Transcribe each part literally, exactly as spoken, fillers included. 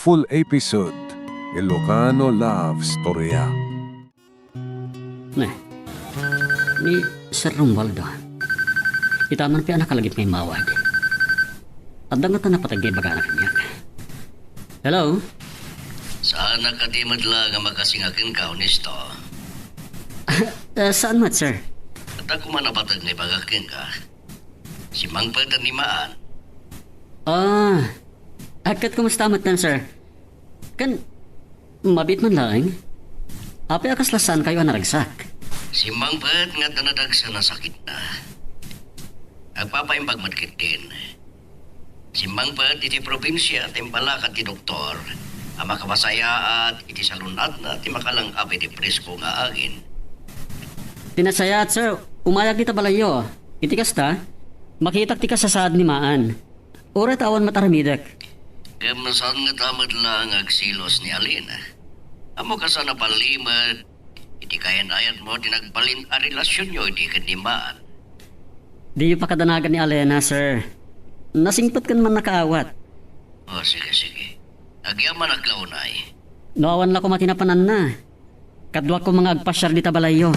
Full episode, Ilocano Love Storya. Ne, ni Sir Romualdo. Itaman pay a nakalagip nga immawag. Adda ngata napateg nga ibagana kaniak. Hello? Saan a kadi met la nga makasinga kenka, Honesto? Ah, saan met, sir? Adda koma napateg nga ibaga kenka. Simmangpet ni Maan. Ah, ket kumusta met, sir? Ken, mabiit man laeng? Apay a kasla saankayo a naragsak? Simmangpet nga adda nadagsen a sakitna. Agpapaimbag met ketdin. Simmangpet iti probinsia ti impalakad ti doktor a makapasayaat iti salun-atna ti makalang-ap iti presko nga agin. Ti nasayaat, sir, umayak dita balayyo. Iti kasta, makitak ti kasasaad ni Maan. Uray ta awan met aramidek. Ngem saan ngata met la nga agselos ni Alena? Ammok a saan a pallimed iti kayan-ayatmo ti nagbalin a relasionyo idi ken ni Maan. Diyo pakadanagan ni Alena, sir. Nasingpet ken mannakaawat. O, sige, sige. Agyamanak la unay. No awan la koma ti napananna. Kaduak koma nga agpasiar dita balayyo.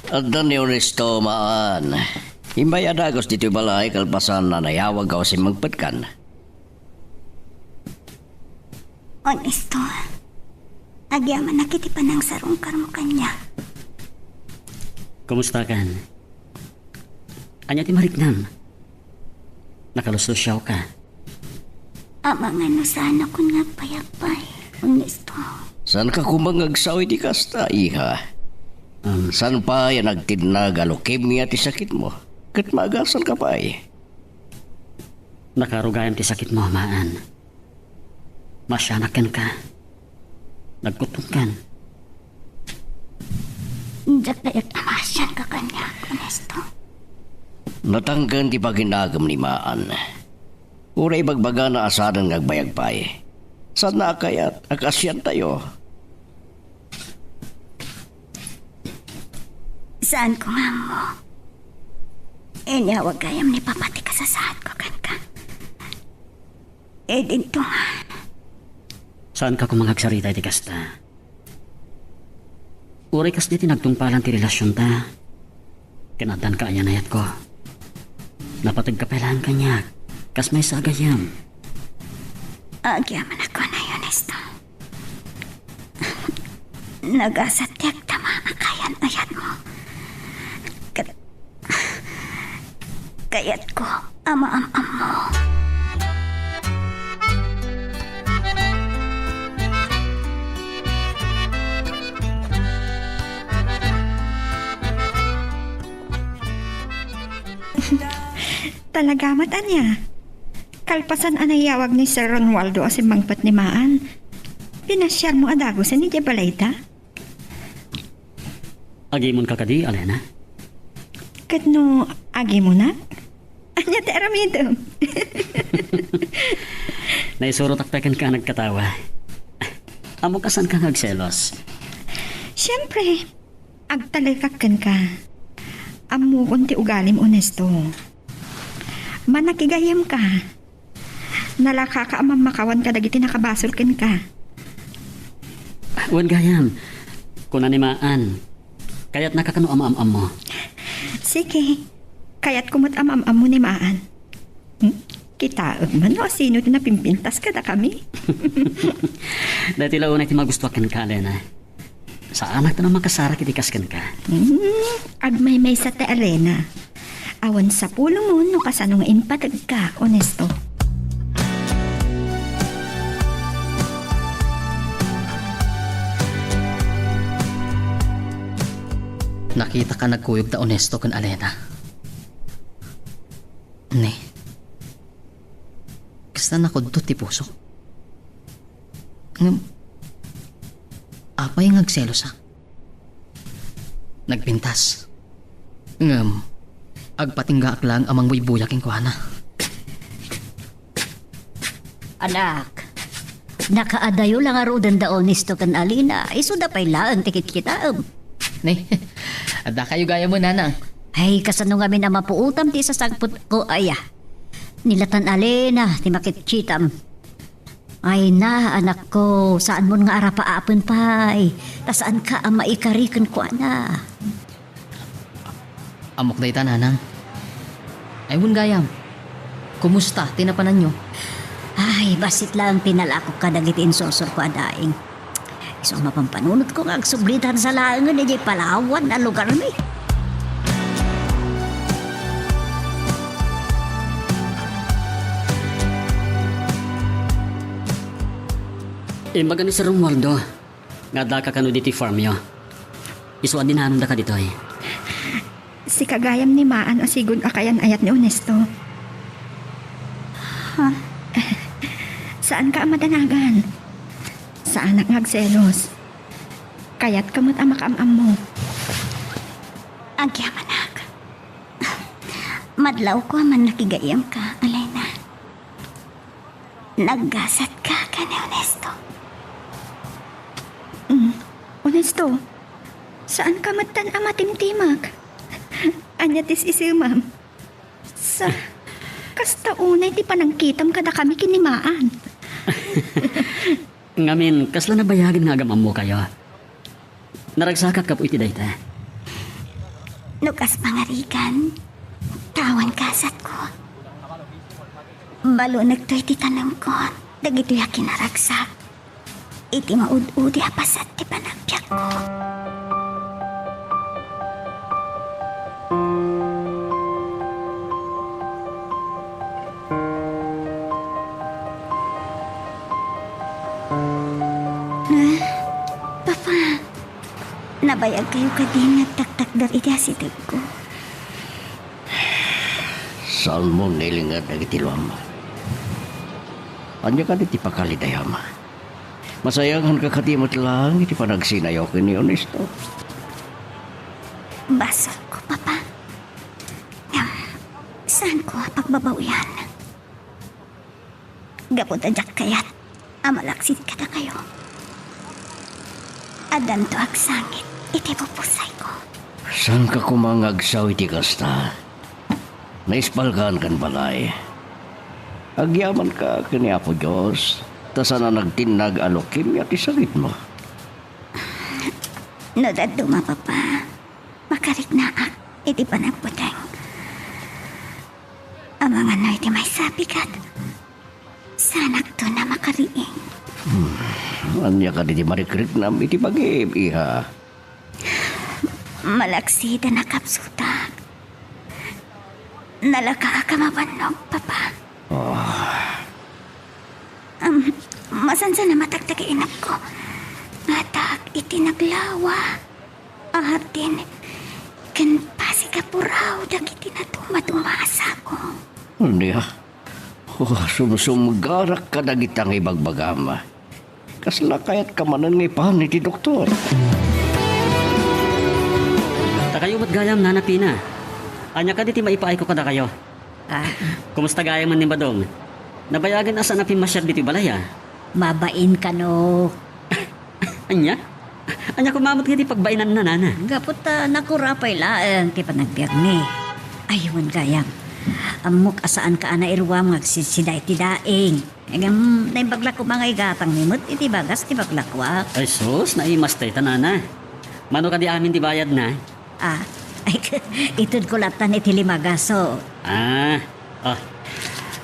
Adda ni Honesto, Maan. Imbay a dagus ditoy balay kalpasan a nayawag a simmangpetkan. Honesto, agyamanak iti panangsarungkarmo kaniak. Kumustakan? Ania ti mariknam? Nakaluslusiawka? Amangan no saanakon nga agpayagpay, Honesto. Saanka koma nga agsao iti kasta, iha? Um. Saan pay a nagtinnag a leukemia ti sakitmo? Ket maagasanka pay. Nakarugayam ti sakitmo, Maan. Maasianak kenka. Nagkuttongkan. Diak kayat a maasianka kaniak, Honesto. Natangken ti paginagem ni Maan. Uray ibagbagana a saanen nga agbayag pay. Saanna a kayat a kaasiantayo. Saanko nga ammo. Inyawag gayam ni Papa ti kasasaadko kenka. Idinto nga. Saanka koma nga agsarita iti kasta. Uray kasdi ti nagtungpalan ti relasionta, ken addan kaayannayatko. Napategka pay laeng kaniak, kas maysa a gayyem. Agyamanak unay, Honesto. Nagasat ti agtama a kayan-ayatmo. Ket kayatko a maam-ammo. Talaga met, ania? Kalpasan a nayawag ni Sir Romualdo a simmangpet ni Maan, pinasiarmo a dagusen idiay balayda? Agimonka kadi, Alena? Ket no agimonak? Ania ti aramidem? Naisurotak pay kenka a nagkatawa. Ammok a saanka nga agselos. Siempre, agtalekak kenka. Ammokon ti ugalim, Honesto. Manakigayyemka. Nalakaka a mammakawan kadagiti nakabasol kenka. Wen gayam, kuna ni Maan, kayatnaka kano a maam-ammo. Sige, kayatko met a maam-ammo ni Maan. Hmm? Kitaem man no asino ti napimpintas kadakami. Daytoy la unay ti magustuak kenka, Alena. Saanak ta no makasarak iti kas kenka. Hmm, agmaymaysa ti Alena. Awan sapulmo no kasano nga impategka, Honesto. Nakitaka nagkuyog da Honesto ken Alena. Ne. Kasta nakudto ti pusok. Ngem, apay nga agselosak? Nagpintas. Ngem, agpatinggaak laeng a mangbuybuya kenkuana. Anak, nakaadayo la ngaruden da Honesto ken Alena, isuda pay laeng ti kitkitaem. Ne, Adda kayo gayam, nanang. Ay, kasano ngamin a mapuotam ti sasangpetko, aya? Nilatan a Lena ti makitkitam. Ay na, anakko, saanmon nga arapaapen pay, ta saanka a maikari kenkuana. Ammok dayta, nanang. Ay, wen gayam, kumusta ti napananyo? Ay, bassit laeng ti nalakok kadagiti insursurko a daing. Isu a mapanpanunotko nga agsublitan sa laengen idiay Palawan a lugarmi. Imbag ni Sir Romualdo nga addaka kano ditoy farmyo. Isu a dinanonda kaditoy. Sika gayam ni Maan a sigud a kayan-ayat ni Onesto. Ha? Saanka a madanagan. Saanak nga agselos. Kayatka met a makaam-ammo. Agyamanak. Madlawko a mannakigayamka, Elena. Naggasatka ken ni Onesto. Mm. Onesto, saanka metten a matimtimek. Ania ti is-isemam? Sa, kasta unay ti panangkitam kadakami ken ni Maan. Ngamin, kasla nabayagen nga agam-ammokayo. Naragsakak gapu iti dayta. No kas pangarigan, awan gasatko. Balonekto iti tanemko dagitoy a kinaragsak. Iti maud-udi a paset ti panagbiagko. Ah, Papa, nabayagkayo kadi nga agtaktakder iti asidegko? Saanmo nga ilinged dagiti luam. Ania kadi ti pakali dayam? Masayanganka kadi met laeng iti panagsinayo ken ni Onesto? Basolko, Papa. Ngem, saanko a pagbabawian. Gapu ta diak kayat a malaksid kadakayo. Addanto agsangit iti pupusayko. Saanka koma nga agsaw iti kasta? Naispalkan ken balay. Agyamanka ken ni Apo Dios, ta saan a nagtinnag a leukemia ti sakitmo. No dadduma, Papa, makariknaak iti panagbuteng. Amangan no iti maysa a bigat, saanakton a makariing. Hmm, ania kadi ti marikriknam iti bagim, iha? Malaksid a nakapsutak. Nalakaak a mabannog, Papa. Oh. Am, masansan a matagtag inapko. Atak iti naglawa. Atin ken pasig a puraw dagiti nadumaduma a sako. Ania? Oh, sumsumgarak kadagita nga ibagbagam. Kasla kayatka manen nga ipan iti doktor? Ta kayo met gayam, Nana Pina. Ania kadi ti maipaayko kadakayo? Ah. Kumusta gayam ni Badong? Nabayagen a saan a pimmasiar ditoy balay, a? Mabain kano. Ania? Ania koma met nga ti pagbainanna, Nana? Gapu ta nakurapay laeng ti panagbiagmi. Ay, wen gayam. Ammok a saanka a nairuam nga agsidsida iti daing. Ngem, naimbag la koma nga igatangmi met iti bagas ti baglakoak. Ay sus, naimas dayta, Nana. Mano kadi amin ti bayadna? Ah, ay, itedko lattan iti limagaso. Ah, oh.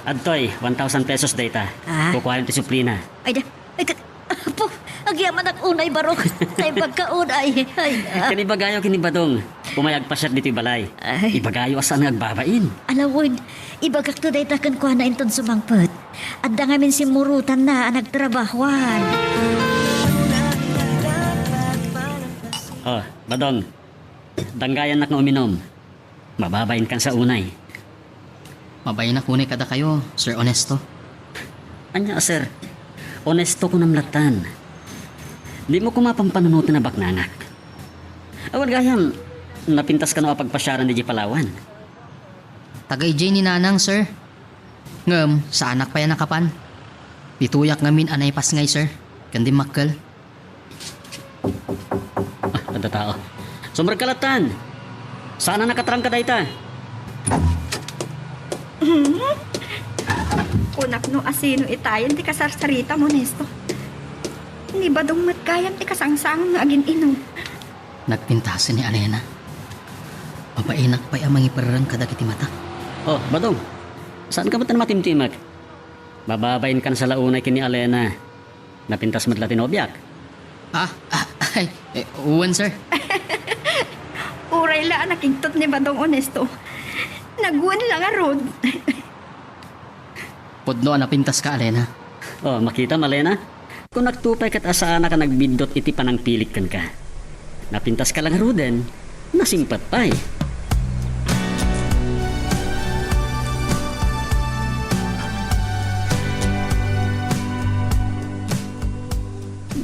Adtoy, one thousand pesos dayta. Ah. Kukuayon ti suplina. Ay, da, ay, ka, apo, agyamanak unay, barok. Naimbagka unay. Ay, ah. Ken ibagayo ken ni Badong. Umay agpasiar ditoy balay. Ay. Ibagayo a saan nga agbabain. Ala wen, ibagakto dayta kenkuana inton sumangpet. Adda ngamin simmurotanna a nagtrabahoan. Oh, Badong, danggayannak nga uminum. Mababainkan sa unay. Mabainak unay kadakayo, Sir Onesto. Ania, sir? Onesto kunam lattan. Dimo koma pampanunoten a baknangak. Awan gayam, napintas kano a pagpasiaran idiay Palawan? Taga idiay ni Nanang, sir. Ngem, saanak pay a nakapan. Ditoyak ngamin a naipasngay, sir, ken dimmakkel. Ah, adda tao. Sumrekka lattan. Saan a nakatrangka dayta. Hmm? Kunak no asino itayen ti kasarsaritam, Honesto. Ni Badong met gayam ti kasangsangong nga agin-inum. Nagpintasen ni Alena. Mabainak pay a mangiperreng kadagiti mata. Oh, Badong. Saanka met a matimtimek? Mababainkan sa la unay ken ni Alena. Napintas met la ti nobiak. Ah, ah, ay, eh, wen, sir. Uray la a nakigtot ni Badong Honesto. Nagwen la ngarud. Pudno a napintaska, Alena. Oh, makitam, Alena? Kunakto pay ket a saanak a nagbiddut iti panangpilik kenka. Napintaska la ngaruden, nasimpet pay.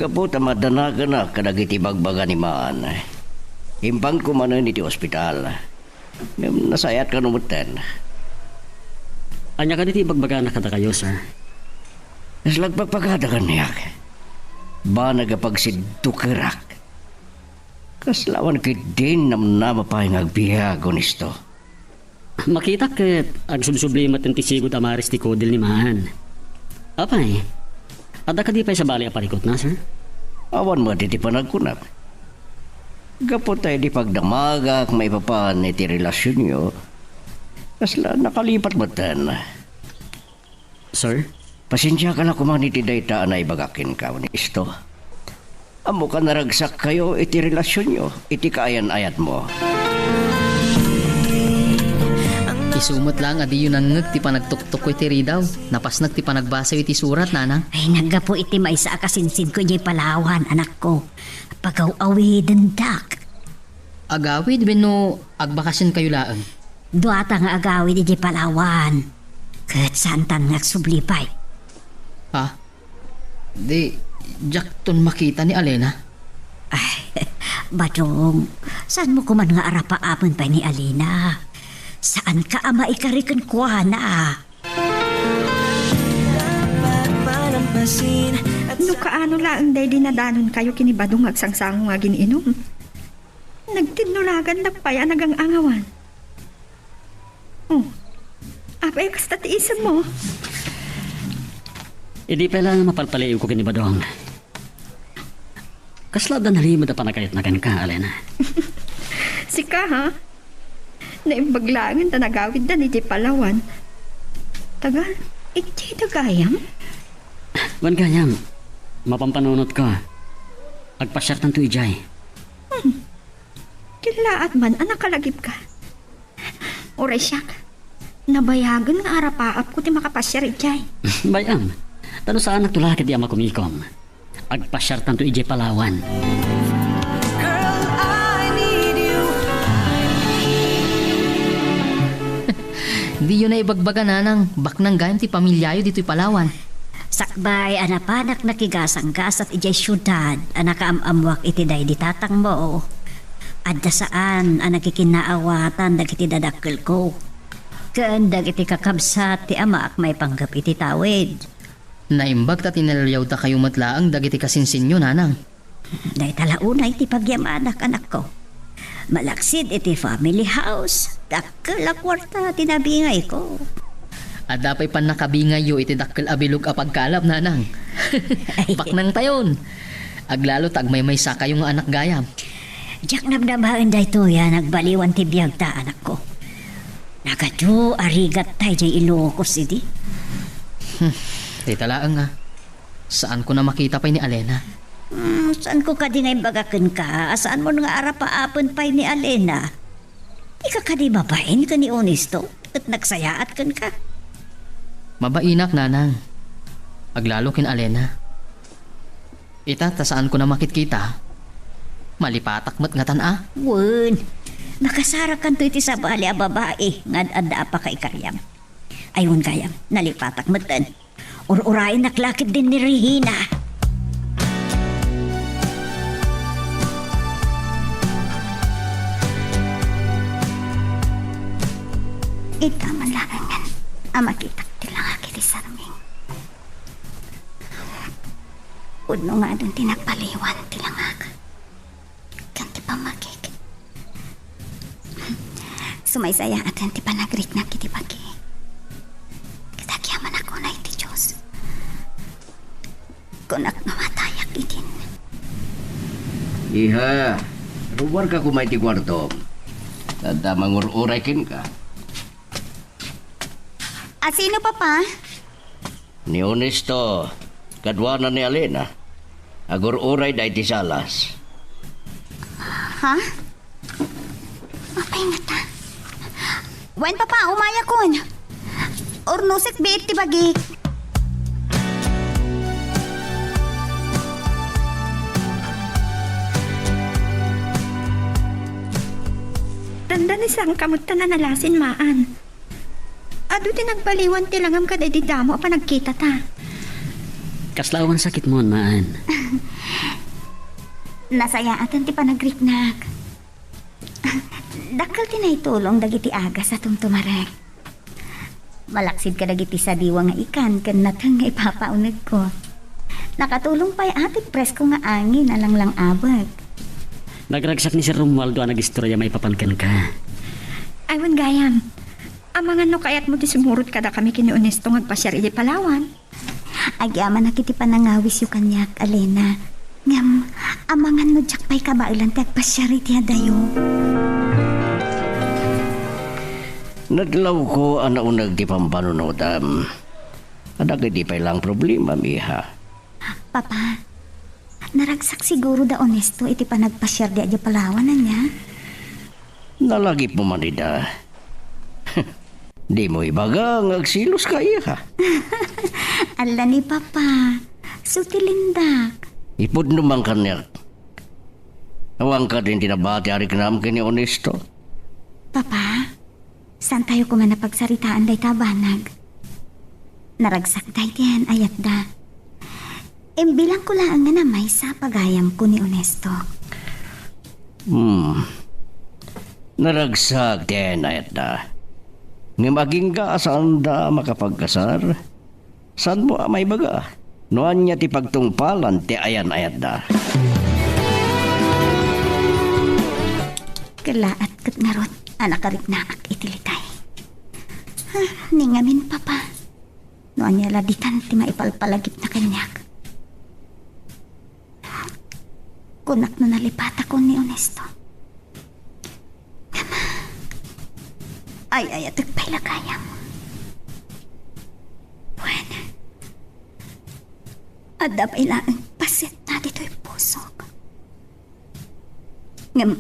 Gapu ta madanagenak kadagiti bagbaga ni Maan, impanko manen iti ospital. Ngem nasayaat kano metten. Ania kadi ti ibagbagana kadakayo, sir? Kasla agpagpagada kaniak. Banag a pagsiddukerak. Kasla awan ketdin namnama pay nga agbiag, Honesto. Makitak ket agsubsubli met ti sigud a maris ti kudil ni Maan. Apay, adda kadi pay sabali a parikutna, sir? Awan met iti panagkunak. Gapu ta idi pagdamagak maipapan iti relasionyo, kasla nakalipat metten. Sir? Pasensiaka la koman iti dayta a naibagak kenka, Honesto. Ammok a naragsakkayo iti relasionyo iti kaayan-ayatmo. Isu met laeng a diyo nangngeg ti panagtuktok iti ridaw. Napasnek ti panagbasayo iti surat, nanang. Ay, naggapu iti maysa a kasinsinko idiay Palawan, anakko. Pagaw-awidendak. Agawid wenno agbakasionkayo laeng? Duata nga agawid idiay Palawan. Ket saantan nga agsubli pay. Ha? Di, diakton makita ni Alena. Ay, Badong, saanmo koman nga arapaapen pay ni Alena? Saanka a maikari kenkuana. No kaano laeng daydi nadanonkayo ken ni Badong nga agsangsango nga agin-inum? Nagtinnulagandak pay a nagang-angawan. Oh, apay kasta ti isemmo? Idi pay la mapalpaliiwko ken ni Badong. Kasla adda nalimed a panagkayatna kenka, Alena? Sika, ha? Naimbag laengen ta nagawiddan idiay Palawan. Taga, idiay da gayam? Wen gayam, mapampanunotko. Agpasiartanto idiay. Hmm. Kellaat man a nakalagipka. Uray siak, nabayagen nga arapaapko ti makapasiar idiay. Bay-am, ta no saanakto la ket di a makumikom. Agpasiartanto idiay Palawan. Girl, I need you. Diyo na ibagbaga, nanang, baknang gayam ti pamiliayo ditoy Palawan. Sakbay a napanak nakigasanggasat idiay siudad a nakaam-ammoak iti daydi tatangmo, adda saan a nakikinnaawatan dagiti dadakkelko ken dagiti kakabsat ti amaak maipanggep iti tawid. Naimbag ta tinaliawdakayo met laeng dagiti kasinsinyo, nanang. Dayta la unay ti pagyamanak, anakko. Malaksid iti family house, dakkel a kuarta ti nabingayko. Adda pay pannakabingayyo iti dakkel a bilog a pagkalab, nanang. Ay. Baknangtayon. Aglalo ta agmaymaysakayo nga anak gayam. Diak namnamaen daytoy a nagbaliwan ti biagta, anakko. Nagadu a rigatta idiay Ilocos idi. Hmm, dayta laeng a. Saanko a makita pay ni Alena. Hmm, saanko kadi nga imbaga kenka a saanmon nga arapaapen pay ni Alena? Dika kadi mabain ken ni Honesto ket nagsayaat kenka? Mabainak, nanang. Aglalo ken Alena. Ita ta saanko a makitkita, malipatak met ngatan a? Wen, makasarakanto iti sabali a babai nga ad-adda a pakaikariam. Ay, wen gayam, nalipatak metten. Ur-urayennak la ketdin ni Regina. Ita man laengen a makitak ti langak iti sarming. Pudno ngarud ti nagbaliwan ti langak ken ti pammagik. Sumaysayaaten ti panagriknak iti bagi. Ket agyamanak unay iti Dios. Kunak no matayak idin. Iha, rummuarka koma iti kuartom. Adda mangur-uray kenka. A sino, Papa? Ni Honesto, kaduana ni Alena. Agur-urayda iti salas. Ha? Apay ngata? Wen, Papa, umayakon. Urnosek biit ti bagik. Dandanisangka met ta nanalasin, Maan. Adu ti nagbaliwan ti langam kadaydi damo a panagkitata. Kasla awan sakitmon, Maan? Nasayaaten ti panagriknak. Dakkel ti naitulong dagiti agas a tumtumarek. Malaksid kadagiti sadiwa nga ikan ken nateng nga ipapaunegko. Nakatulong pay a ti presko nga angin a langlang-abek. Nagragsak ni Sir Romualdo a nagistoria maipapan kenka. Ay, wen gayam. Amangan no kayatmo ti sumurot kadakami ken ni Honesto nga agpasiar iti Palawan. Agyamanak iti panangawisyo kaniak, Alena. Ngem, amangan no diak pay kabaelan ti agpasiar iti adayo. Nadlawko a nauneg ti pampanunodam. Adda ketdi pay laeng problemam, iha. Papa, naragsak siguro da Honesto iti panagpasiar di idiay Palawan, ania? Nalagipmo man ida. Dimo ibaga nga agseloska, iha. Ala ni Papa, su ti lindak. Ipudno man kaniak. Awan kadin ti nabati a riknam ken ni Honesto? Papa, saantayo koma a pagsaritaan dayta a banag. Naragsak dayta a ayatda. Imbilangko laeng nga namaysa a pagayamko ni Honesto. Hmm. Naragsak ti ayan-ayatda. Ngem agingga a saanda a makapagkasar, saanmo a maibaga no ania ti pagtungpalan ti ayan-ayatda. Kellaat ket ngarud a nakariknaak iti litay. Ah, ni ngamin, Papa. No ania la ditan ti maipalpalagipna kaniak. Kunak no nalipatakon ni Honesto. Ay-ayatek pay la gayam. Wen, adda pay laeng pasetna ditoy pusok. Ngem,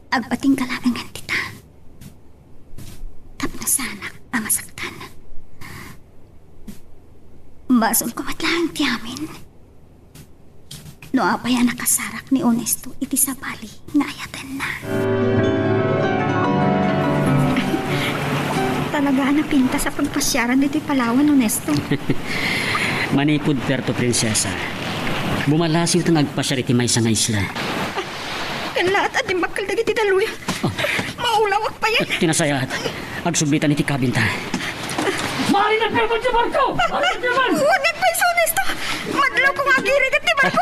agpatingga laengen dita. Tapno saanak a masaktan. Basolko met laeng ti amin. No apay a nakasarak ni Honesto iti sabali nga ayatenna. Talaga a napintas a pagpasiaran ditoy Palawan, Honesto. Manipud Puerto Princesa, bumalasiwta nga agpasiar iti maysa nga isla. Kellaat a dimmakkel dagiti daluyan. Oh. Maulawak payen. Ti nasayaat, agsublitan iti kabinta. Mari, nagpayman ti barko! Mari, nagpayman! Wen, nagpayso, Honesto! Madlawko nga agirigat ti barko!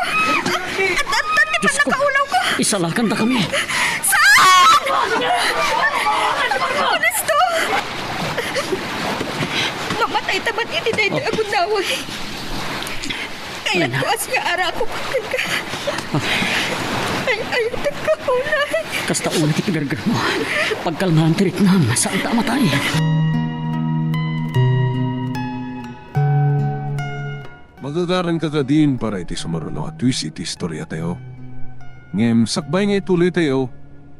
At, at, at, di pa nakaulawko! Isalakandakami! Saan? Honesto! Mamatayta met iti daytoy a gundaway. Kayatko a siarakok kenka. Ay, ayatekka unay. Kasta unay ti pigargarmo. Pagkalmaan ti riknam, saanta a matay. Magagaranka kadin para iti sumaruno a twist iti istoriatayo. Ngem sakbay nga ituloytayo,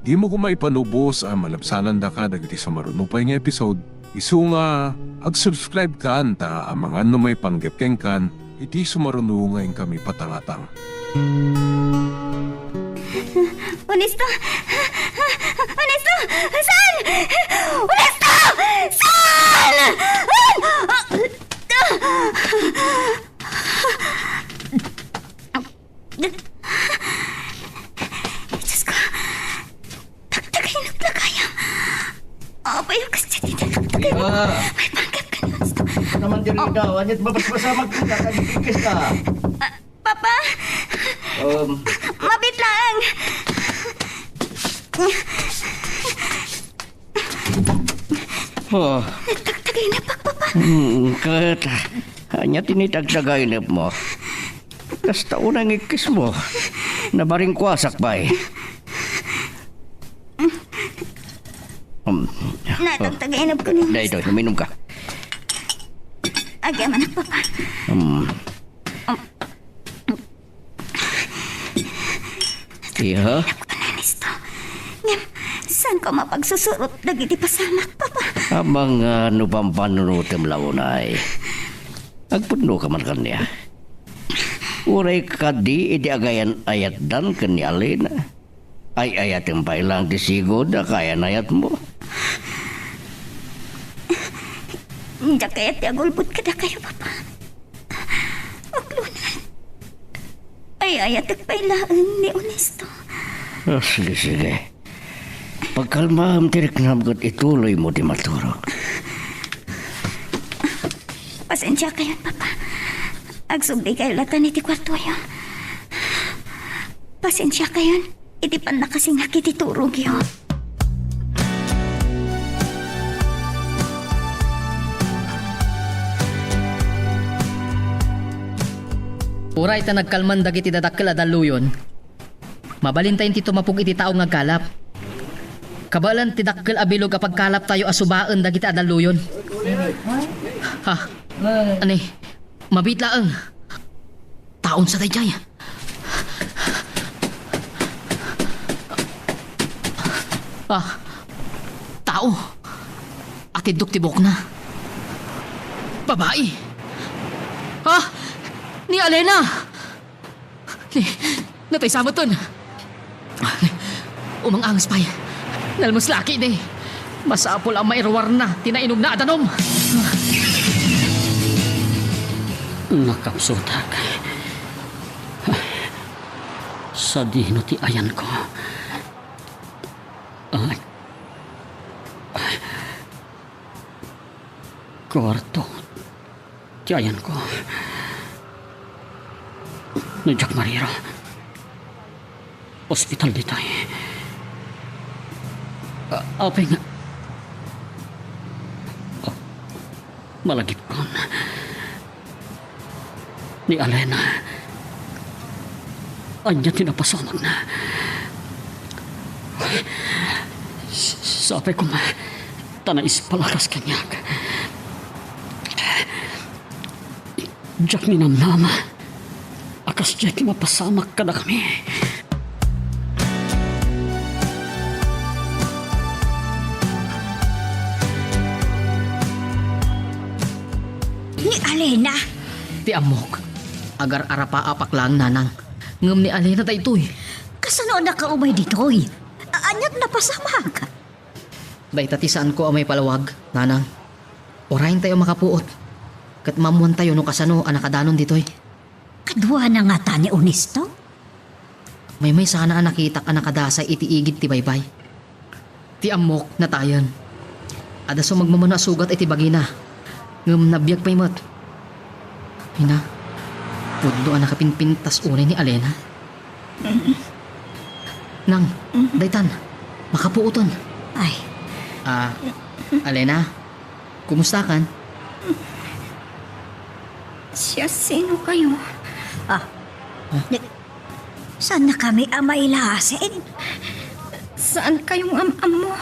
dimo koma ipanubos a malabsanandaka dagiti sumaruno pay nga episode. Isu nga, ag-subscribe kan ta amangan no maipanggep kenkan iti sumaruno nga inkami patangatang. Honesto! Honesto! Saan? Honesto! Saan? Diyos ko. Tagtagay, naglagayam. Apay, kas dyan, dyan, tagtagay. Ay, ah. May panggap ka naman sa... Naman diri daw, anya ti mabasbasa, magkita, kagigis ka. Ah, Papa? Um. Mabit lang. Oh. Nagtagtagainepka, Papa. Hmm, ket, ania ti nitagtagainepmo? Kasta unay nga ikkismo. Nabaringkuasak pay. Hmm. Natagtagainepko ni Daytoy, uminumka. Agyamanak, Papa. Hmm. Iya? Ernesto, ngem, saanko a mapagsusurot dagiti pasamak, Papa? Amangan no pampanunotem la unay. Agpudnoka man kaniak. Uray kadi idi agayan-ayatdan ken ni Alena. Ay-ayatem pay laeng ti sigud a kayan-ayatmo. Diak kayat ti agulbod kadakayo, Papa. Uklongen. Ay-ayatek pay laeng ni Ernesto. Ah, sige, sige. Pagkalmaem ti riknam ket ituloymo ti maturog. Pasensiakayon, Papa. Agsublikayo latta iti kuartoyo. Pasensiakayon iti pannakasingak iti turogyo. Uray ta nagkalman dagiti dadakkel a dalluyon, mabalintayo ti tumapog iti tao nga agkalap. Kabaelan ti dakkel a bilog a pagkalaptayo a subaen dagiti a dalluyon. Ha? Ani? Mabiit laeng. Taon sa daydiay. Ah, tao. Atiddok ti buokna. Babai. Ah, ni Alena. Ni, natay sa metten. Umang-angas pay. Nalmes la ketdi. Masapul a mairuarna ti nainumna a danum. Nakapsutak. Sadino ti ayanko? Ah. Kuarto ti ayanko. No diak mariro, ospital ditoy. A-, apay nga, oh, malagipkon. Ni Alena, ania ti napasamakna? S-, sapay koma ta naispalakas kaniak. Diak ninamnama a kasdiay ti mapasamak kadakami. Ni Alena? Ti ammok, agar-arapaapak laeng, nanang. Ngem ni Alena daytoy. Kasano a nakaumay ditoy? A-, aniat napasamak? Dayta ti saanko a maipalawag, nanang. Urayentayo a makapuot, ket maammoantayo no kasano a nakadanon ditoy. Kaduana ngata ni Ernesto? Maymaysana a nakitak a nakadasay iti igid ti baybay. Ti ammok, natayen. Adda sumagmamano a sugat iti bagina, ngem nabiag pay met. Ina, pudno a nakapinpintas unay ni Alena. Nang, daytan, makapuoten. Ay. Ah, Alena, kumustakan? Siasinokayo? Ah. Huh? Saannakami a mailasin? Saan kayong am-ammo?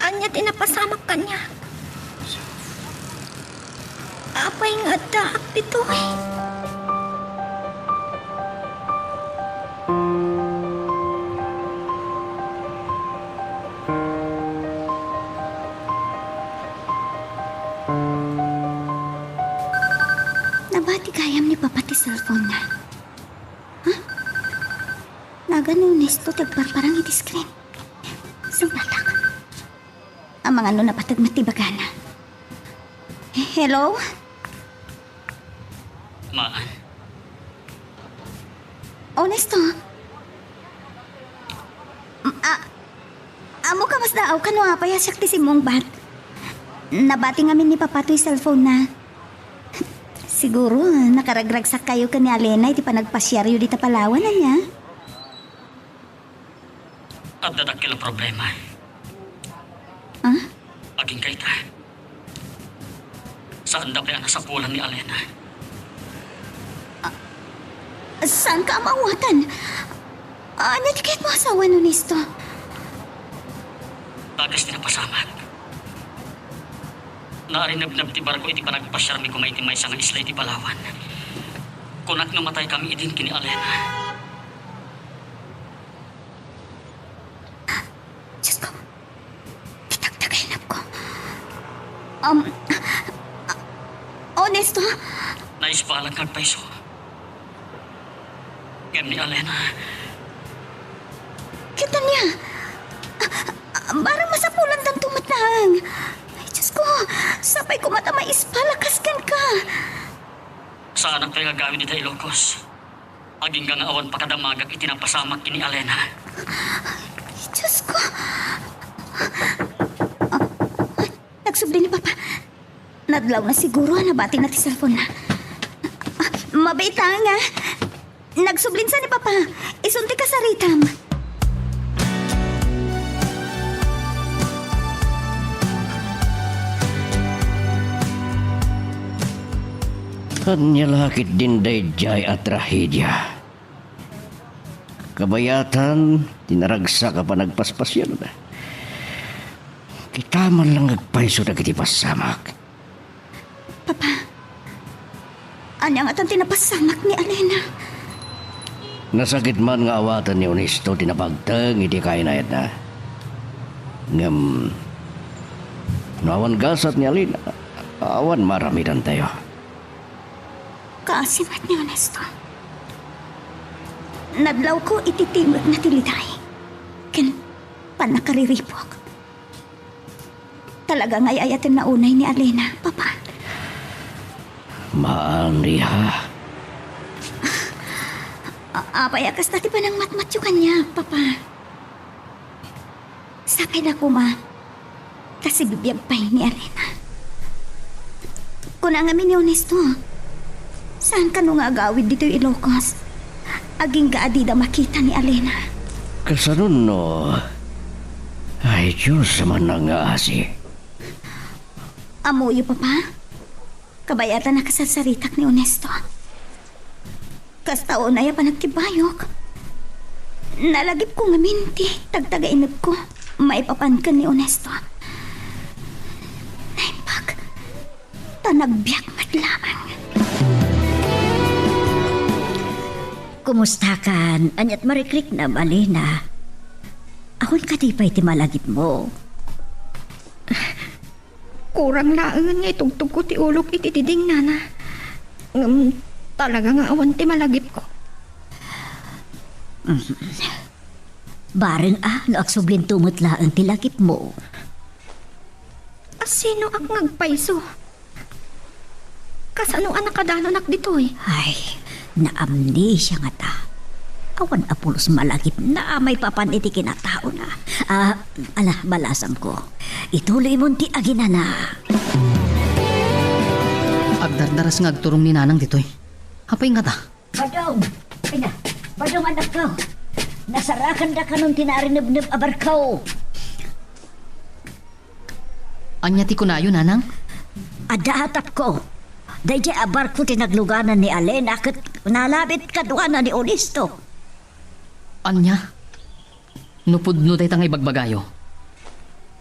Ania ti napasamak kaniak? Apay nga addaak ditoy? Nabati gayam ni Papa ti cellphone-na. Ha? Nagan ni Ernesto ti agparparang iti screen. Sungbatak. Amangan no napateg met ti ibagana. Hello? Maan. Ernesto? M-, a-, ammoka masdaaw kano apay a siak ti simmungbat? Nabati ngamin ni Papa toy cellphone-na. Siguro, nakaragragsakkayo ken ni Alena iti panagpasiaryo dita Palawan, ania? Adda dakkel a problema. Ah? Ken kayta, saanda pay a nasapulan ni Alena. Saanka a maawatan? Ania ti kayatmo a sawen, Honesto? Dakes ti napasamak. Naarinebneb ti barko iti panagpasiarmi koma iti maysa nga isla iti Palawan. Kunak no mataykami idin ken ni Alena. Diyos ko, ti tagtagainepko. Um, Honesto? Naisbalak nga agpayso. Ngem ni Alena. Ket ania? Barang masapulandanto met laeng. Ay, Diyos ko, sapay koma ta maisbalak kas kenka. Saanak pay nga agawid ita Ilocos. Agingga nga awan pakadamagak iti napasamak ken ni Alena. Diyos ko. Nagsubli ni Papa. Nadlawna siguro a nabatina ti cellphone-na. Ah, mabiit laeng, ah. Nagsublinsa ni Papa. Isun ti kasaritam. Ania la ketdin daydiay a trahedia? Kabayatan ti naragsak a panagpaspasiar. Kita man lang agpayso dagiti pasamak. Papa, ania ngatan ti napasamak ni Alena? Nasakit man nga awaten ni Honesto ti napagteng iti kainayatna. Ngem, no awan gasat ni Alena, awan maaramidantayo. Kaasi met ni Honesto. Nadlawko iti timekna ti liday ken pannakariripuk. Talaga nga ay-ayatenna unay ni Alena, Papa. Maan, Riha. A-, apay a kasta ti panangmatmatyo kaniak, Papa? Sapay la koma ta sibibiag pay ni Alena. Kuna ngamin ni Honesto, saan kano nga agawid ditoy Ilocos? Agingga a dida makita ni Alena. Kasano no? Ay, Diyos, saman nga asi. Ammoyo, Papa? Kabayatan a kasarsaritak ni Honesto. Kasta unay a panagtibbayok, nalagipko ngamin ti tagtagainepko maipapan ken ni Honesto. Naimbag, ta nagbiag met laeng. Kumustakan? Aniat marikriknam, Alena? Awan kadi pay ti malagipmo? Kurang laeng nga itugtogko ti ulok iti diding, Nana. Ngem talaga nga awan ti malagipko. Mm. Bareng a no agsublinto met laeng ti lagipmo. A sinoak nga agpayso? Kasano a nakadanonak ditoy? Ay, naamnesia ngata. Awan a pulos malagipna a maipapan iti kinataona. Ah, ala, balasangko. Ituloymon ti aginana. Agdardaras nga agturong ni Nanang ditoy. Apay ngata? Badong! Ina, Badong, anakko! Nasarakandakanon ti naarinebneb a barko! Ania ti kunayo, Nanang? Adda atapko. Daydiay a barko ti nagluganan ni Alena ket nalabit kaduana ni Honesto. Ania? No pudno dayta nga ibagbagayo,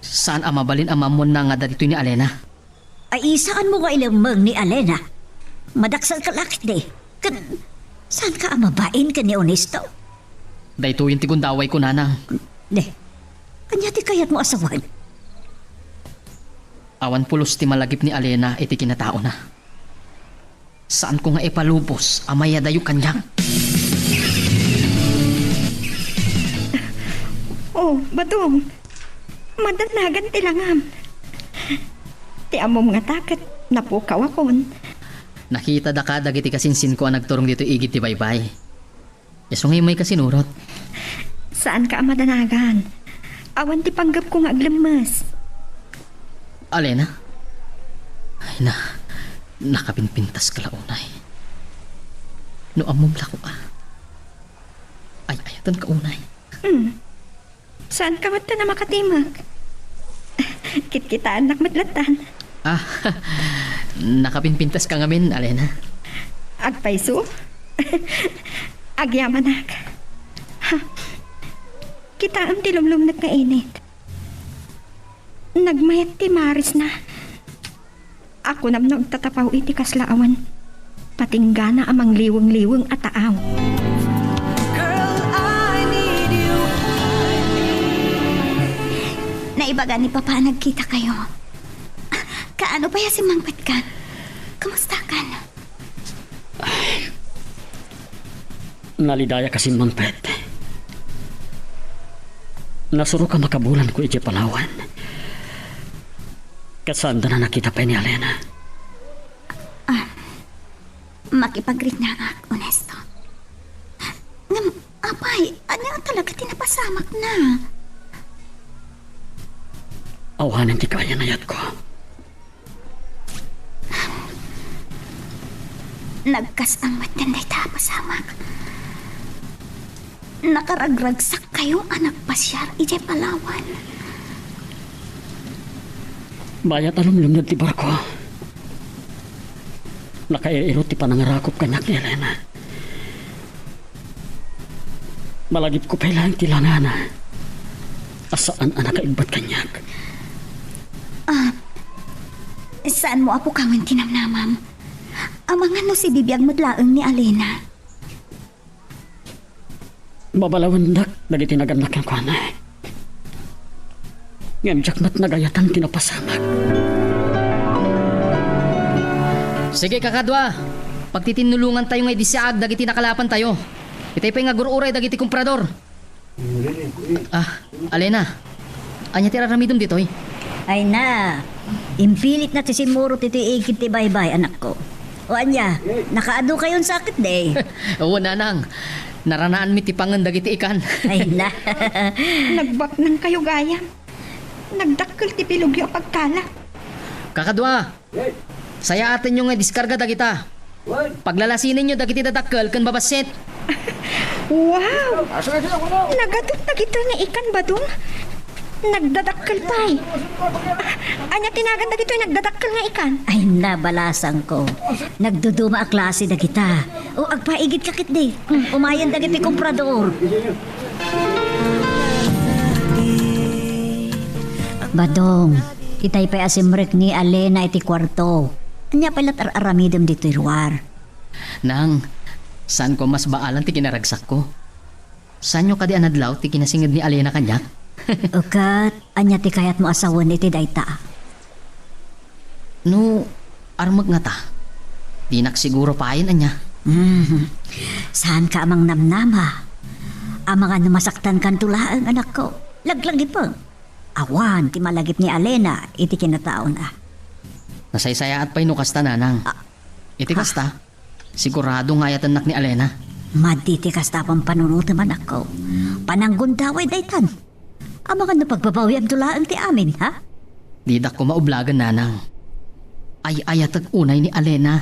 saan a mabalin a maammoanna nga adda ditoy ni Alena. Ay, saanmo nga ilemmeng ni Alena? Madakselka la ketdi. Ken, saanka a mabain ken ni Honesto? Daytoyen ti gundawayko, Nanang. Ne, ania ti kayatmo a sawen? Awan pulos ti malagip ni Alena iti kinataona. Saanko nga ipalubos a mayadayo kaniak. Oh, Badong. Madanagan ti langam. Ti ammom ngata ket napukawakon. Nakitada ka dagiti kasinsinko a nagturong ditoy igid ti baybay. Isu nga immay kasinurot. Saanka a madanagan. Awan ti panggepko nga aglemmes. Alena? Ay na, nakapinpintaska la unay. No ammom la ko a. Ay-ayatenka unay. Hmm. Saanka met a makatimek? Kitkitaennak met lattan. Ah, nakapinpintaska ngamin, Alena. Agpayso? Agyamanak. Ha, kitaem ti lumlumnek nga init. Nagmayat ti marisna. Akunam no agtatapaw iti kasla awan patinggana a mangliwengliweng a taaw. Girl, I need you. Naibaga ni Papa a nagkitakayo. Kaano pay a simmangpetkan? Kumustakan? Nalidayak a simmangpet. Nasurok a makabulan ko idiay Palawan. Ket saanda a nakita pay ni Alena. Ah, makipagriknaak, Ernesto. Ngem, apay, ania talaga ti napasamakna? Awanen ti kayan-ayatko. Nagkastang met dayta a pasamak. Nakaragragsakkayo a nagpasiar idiay Palawan. Mayat a lumlumned ti barko. Nakair-irot ti panangarakop kaniak ni Alena. Malagipko pay laeng ti langana a saan a nakaibbat kaniak. Ah, saanmo a pukawen ti namnamam? Amangan no sibibiag met laeng ni Alena. Mabalawendak dagiti nagannak kenkuana. Ngem diak met nagayatan ti napasamak. Sige, kakadua. Pagtitinnulongantayo nga idi siaag dagiti nakalapantayo. Itay pay nga agur-uray dagiti komprador. Ah, Alena, ania ti ar-aramidem ditoy? Ay na, impilitna ti simmurot iti igid ti baybay, anakko. O ania, nakaadu kayon sakit, day? Wen, nanang, naranaanmi ti pangen dagiti ikan. Ay na. Nagbaknangkayo gayam. Nagdakkel ti bilogyo a pagkala. Kakadua, sayaatenyo nga idiskarga dagita. Paglalasinenyo dagiti dadakkel ken babassit. Wow! Nagadup dagitoy nga ikan, Badong. Nagdadakkel pay. Ah, ania ti nagan dagitoy nagdadakkel nga ikan? Ay, nabalasangko. Nagduduma a klase dagita. O, agpaigidka ketdi. Hmm, umayen dagiti komprador. Badong, itay pay a simrek ni Alena iti kuarto. Ania pay la ti ar-aramidem ditoy ruar? Nang, saanko a masbaalan ti kinaragsakko. Saanyo kadi a nadlaw ti kinasinged ni Alena kaniak? O ket, ania ti kayatmo a sawen iti dayta? No, armek ngata, dinak siguro payen ania. Hmm. Saanka a mangnamnama. Amangan no masaktankanto laeng, anakko. Laglagipem. Awan ti malagip ni Alena iti kinataona. Nasaysayaat pay no kasta, nanang. Ah. Iti kasta, sigurado nga ayatennak ni Alena. Madi ti kasta a pampanunotem, anakko. Pananggundaway daytan. Amangan no pagbabawiamto laeng ti amin, ha? Didak koma ublagen, nanang. Ay-ayatek unay ni Alena.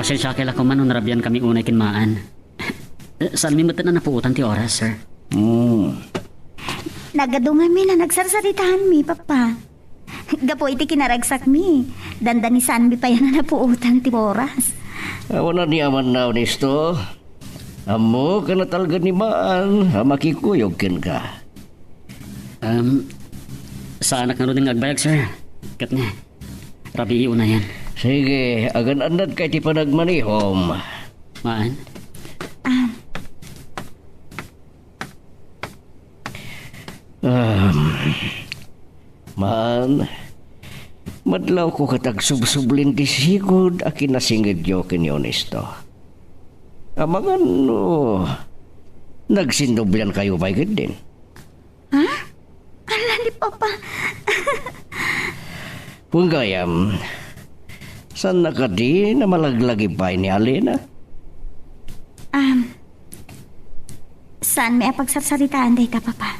Pasensiakay la koma no narabiankami unay ken Maan. Eh, saanmi met a napuotan ti oras, sir. Hmm. Nagadu ngamin a nagsarsaritaanmi, Papa. Gapu iti kinaragsakmi, dandani saanmi pay a napuotan ti oras. Awan aniamanna, Ernesto. Ammok a natalged ni Maan a makikuyog kenka. Um, saanak ngaruden nga agbayag, sir. Ket ne, rabii unayen. Sige, agan-annadka iti panagmanihom. Maan? Ah. Um, Maan, madlawko ket agsubsublin ti sigud a kinasingedyo ken ni Ernesto. Amangan no nagsinnobliankayo pay ketdin. Ha? Ala ni Papa. Wen gayam, saanna kadi a malaglagip pay ni Alena? Um, saanmi a pagsarsaritaan dayta, Papa.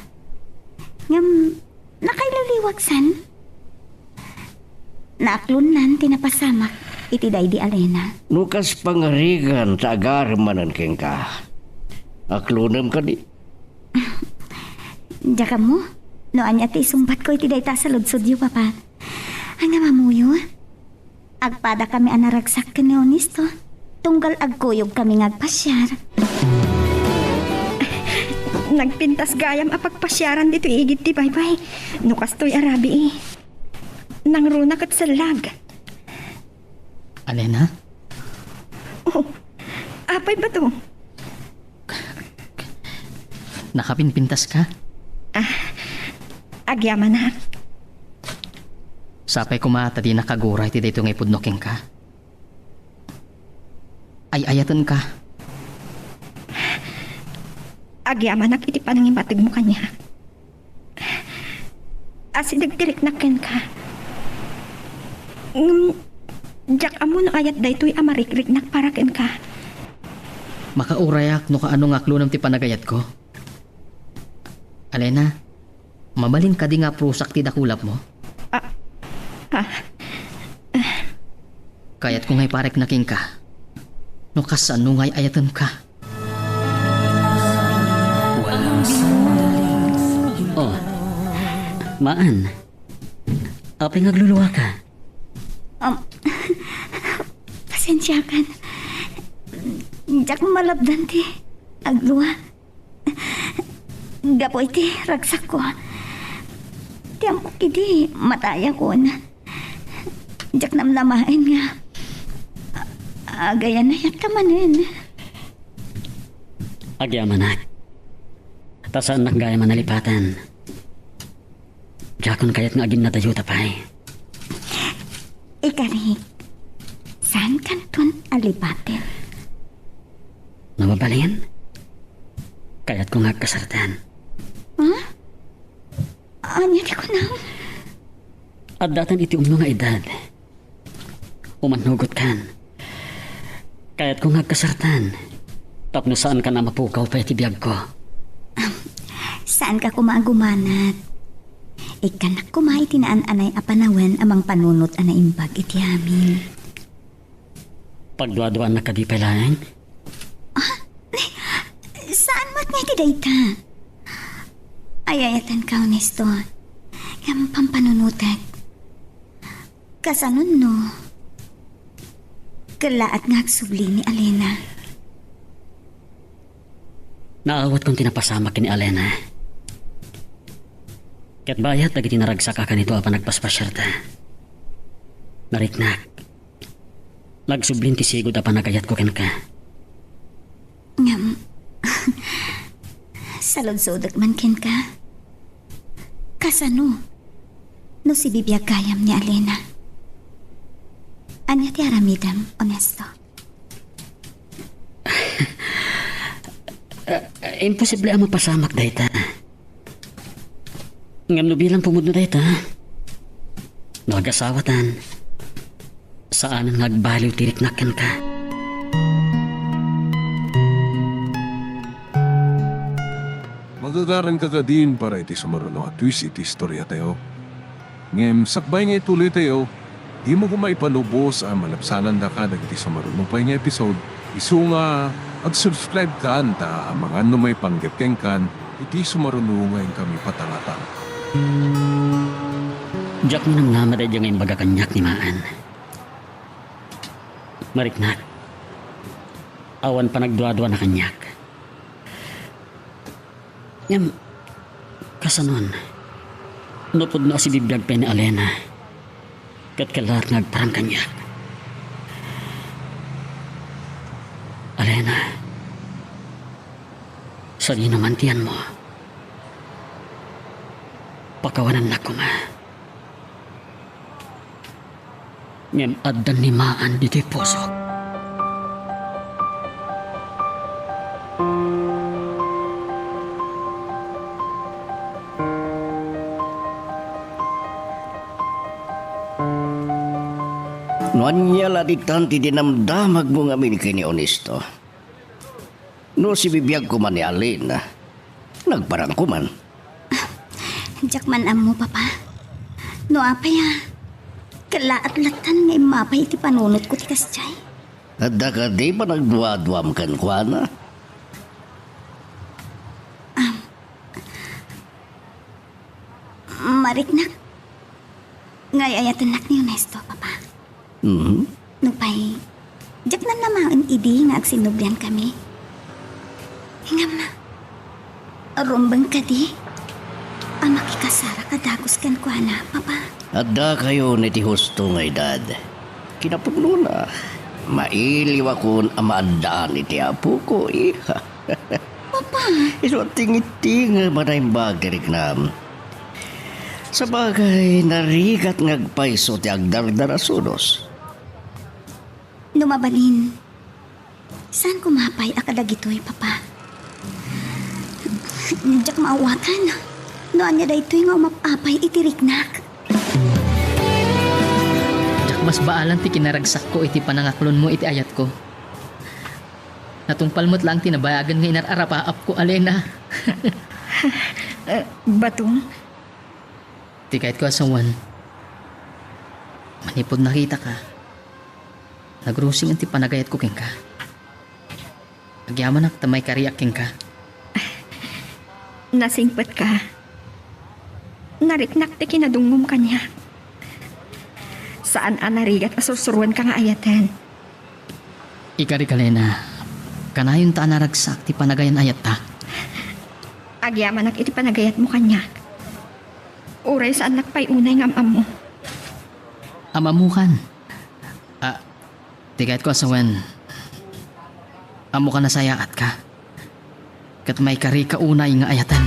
Ngem, nakaililiwag san? Naaklonnan ti napasamak iti daydi Alena. No kas pangarigan ta agarem manen kenka, aklonem kadi? Diak ammo. No ania ti isungbatko iti dayta a saludsodyo, Papa? Ania, ammoyo? Agpadakami a naragsak ken ni Honesto, tunggal agkuyogkami nga agpasiar. Nagpintas gayam a pagpasiaran ditoy igid ti baybay. No kastoy a rabii, nangruna ket sellag. Alena? Oh, apay bato? Nakapinpintaska? Ah, agyamanak. Sapay koma ta dinak aguray ti daytoy nga ipudno kenka. Ay-ayatenka. Agyamanak iti panangibategmo kaniak. Asideg ti riknak kenka. Ngem, diak ammo no ayat daytoy a marikriknak para kenka. Makaurayak no kaano nga aklonam ti panagayatko. Alena, mabalin kadi nga aprusak ti dakulapmo? Ah, ah. Kayatko nga iparikna kenka no kasano nga ay-ayatenka. Oh, Maan. Apay nga agluluaka? Um, pasensiakan. Diak malabdan ti aglua. Gapu iti ragsakko. Ti ammok idi, matayakon. Diak namnamaen nga agayanayatka manen. Agyamanak. Ta saannak gayam a nalipatan. Diakon kayat nga aginnadayota pay. Ikarik, saankanton a lipaten. No mabalin, kayatko nga agkasartan. Ha? Ania ti kunam? Addatan iti umno nga edad. Umannugotkan. Kayatko nga agkasartan. Tapno saankan a mapukaw pay ti biagko. Saanka koma a gumanat. Ikkannak koma iti naan-anay a panawen a mangpanunot a naimbag iti amin. Pagduaduaannak kadi pay laeng? Ah? Saan met nga iti dayta? Ay-ayatenka, Honesto. Ngem pampanunotek. Kasano no kellaat nga agsubli ni Alena? Naawatkon ti napasamak ken ni Alena. Ket bayat dagiti naragsak a kanito a panagpaspasiarta. Nariknak. Nagsublin ti sigud a panagayatko kenka. Ngem, saludsodek man kenka. Kasano no sibibiag gayam ni Alena? Ania ti aramidem, Honesto? Imposible a mapasamak dayta. Ngem no bilang pumudno dayta, no agasawatan, saanen nga agbaliw ti riknak kenka. Magagaranka kadin para iti sumaruno a twist iti istoriatayo. Ngem sakbay nga ituloytayo, dimo koma ipalubos a malabsanandaka dagiti sumaruno pay nga episode, isu nga agsubscribe kan ta amangan no maipanggep kenkan iti sumaruno nga inkami patalata. Diak minamnama daydi nga imbaga kaniak ni Maan. Mariknak, awan panagduaduana kaniak. Ngem, kasanon, no pudno a sibibiag pay ni Alena, ket kellaat nga agparang kaniak. Alena, sadino man ti yanmo, pakawanannak koma. Ngem adda ni Maan ditoy pusok. No ania la ditan ti dinamdamagmo ngamin ken ni Honesto? No sibibiag koma ni Alena, nagparang koma. Diak man ammo, Papa. No apay a, kellaat lattan nga immapay iti panunotko ti kasdiay. Adda kadi panagduaduam kenkuana? Am, Mariknak nga ay-ayatennak ni Ernesto, Papa. Mhm. Nupay, diak nalamaen idi nga agsinnubliankami. Ngem, rumbeng kadi a makikasarak a dagus kenkuana, Papa? Addakayon iti husto nga edad. Kinapudnona, mailiwakon a maaddaan iti apoko, iha. Papa! Isu a tingittingem a naimbag ti riknam. Sabagay, narigat nga agpayso ti agdardara sudos. No mabalin, saan ko mapay a kadagitoy, Papa? Diak maawatan no ania daytoy nga umap-apay iti riknak. Diak masbaalan ti kinaragsakko iti panangaklonmo iti ayatko. Natungpal met laeng ti nabayagen nga inar-arapaapko, Alena. Eh, Batong? Ti kayatko a sawen, manipud nakitaka, nagrusingen ti panagayatko kenka. Agyamanak ta maikariak kenka. Nasingpetka. Nariknak ti kinadungngom kaniak. Saan a narigat a sursuroenka nga ayaten. Ikarik, Alena, kanayon ta a naragsak ti panagayan-ayatta. Agyamanak iti panagayatmo kaniak. Uray saannak pay unay nga am-ammo. Am-ammokan. Ah, ti kayatko a sawen, ammokan a sayaatka. Ket maikarika unay nga ayaten.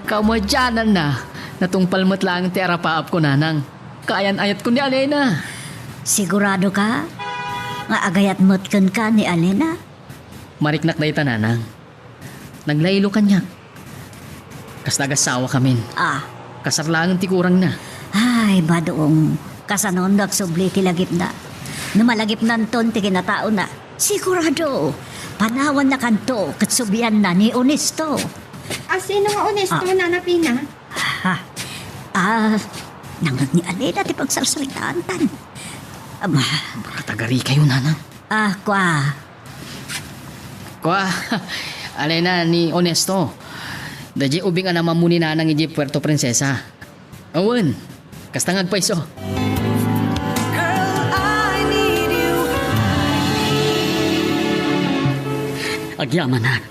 Kamadiananna, natungpal met laeng ti arapaapko, nanang. Kaayan-ayatko ni Alena. Sigurado ka nga agayat met kenka ni Alena? Mariknak dayta, nanang. Naglaylo kaniak. Kasta agassawakamin. Ah. Kasar laengen ti kurangna. Ay, Badong, kasano no agsubli ti lagipna? No malagipnanton ti kinataona, sigurado, panawannakanto ket sublianna ni Onesto. A, sino nga Onesto, Ah. Nana Pina? Ha? Ah, nangngeg ni Alena ti pagsarsaritaantan. Ama. Baka tagarikayo, nanang. Ah, kua. Kua, Alena, ni Onesto. Daydiay ubing a namammo ni nanang idiay Puerto Princesa. Awan, kasta nga agpayso. Agyamanak,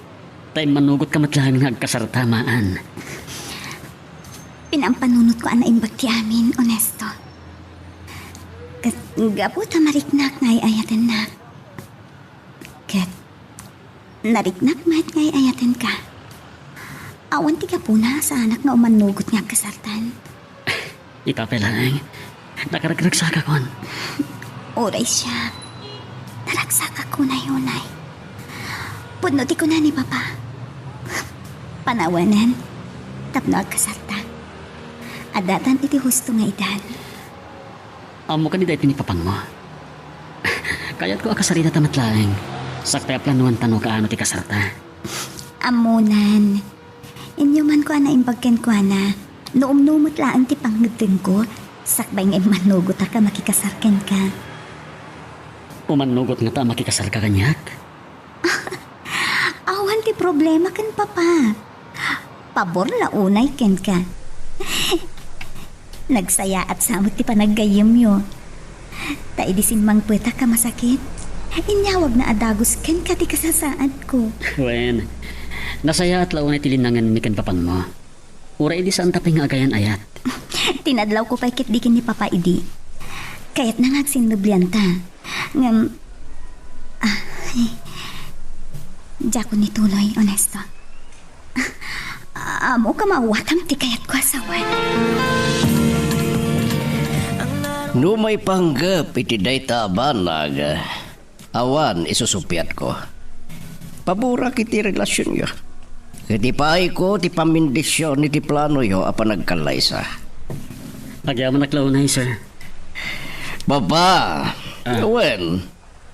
ta immanugotka met laeng nga agkasarta, maan. Pinampanunotka a naimbag ti amin, Onesto. Ket gapu ta mariknak nga ay-ayatennak. Ket nariknak met nga ay-ayatenka. Awan ti gapuna a saanak nga umannugot nga agkasartan. Ita pay laeng, nakaragragsakakon. Uray siak, naragsakak unay-unay. Pudno ti kuna ni Papa. Panawanan, tapno agkasarta. Addatan iti husto nga edad. Ammo kadi daytoy ni papangmo? Kayatko a kasaritata met laeng. Sakbay a planuanta no kaano ti kasarta. Ammonan. Inyomanko a naimbag kenkuana. No umno met laeng ti pangngeddengko, sakbay nga immannugotaka a makikasar kenka. Umannugot ngata a makikasarka kaniak? Awan ti problema ken Papa. Pabor la unay kenka. Nagsayaat sa met ti panaggayyemyo. Ta idi simmangpetak a masakit, inyawagna a dagus kenka ti kasasaadko. Wen, nasayaat la unay ti linnangenmi ken papangmo. Uray idi saanta pay nga agayan-ayat. Tinadlawko pay ketdi ken ni Papa idi. Kayatna nga agsinnublianta. Ngem, ah, eh, diakon ituloy, Onesto. Ah, ammok a maawatam ti kayatko a sawen. No maipanggep iti dayta a banag, awan isusuppiatko. Paborak iti relasionyo. Ket ipaayko ti pammendision iti planoyo a panagkallaysa. Agyamanak la unay, sir. Papa, Ah. Wen,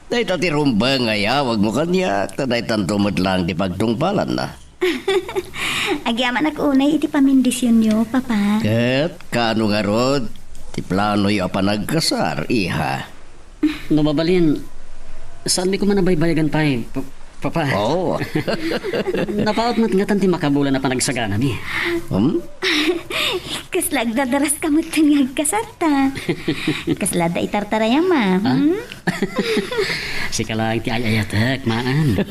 dayta ti rumbeng nga iyawagmo kaniak, ta daytanto met laeng ti pagtungpalanna. Agyamanak unay iti pammendisionyo, Papa. Ket kaano ngarud? Ti planoyo a panagkasar, iha. No mabalin, saanmi koma a baybayagan pay, pa-, Papa. Oo. Napaut met ngatan ti makabulan a panagsaganami. Hmm? Kasla agdadaraska metten nga agkasarta. Kasla adda itartarayam, a? Ha? Hmm? Sika laeng ti ay-ayatek, maan.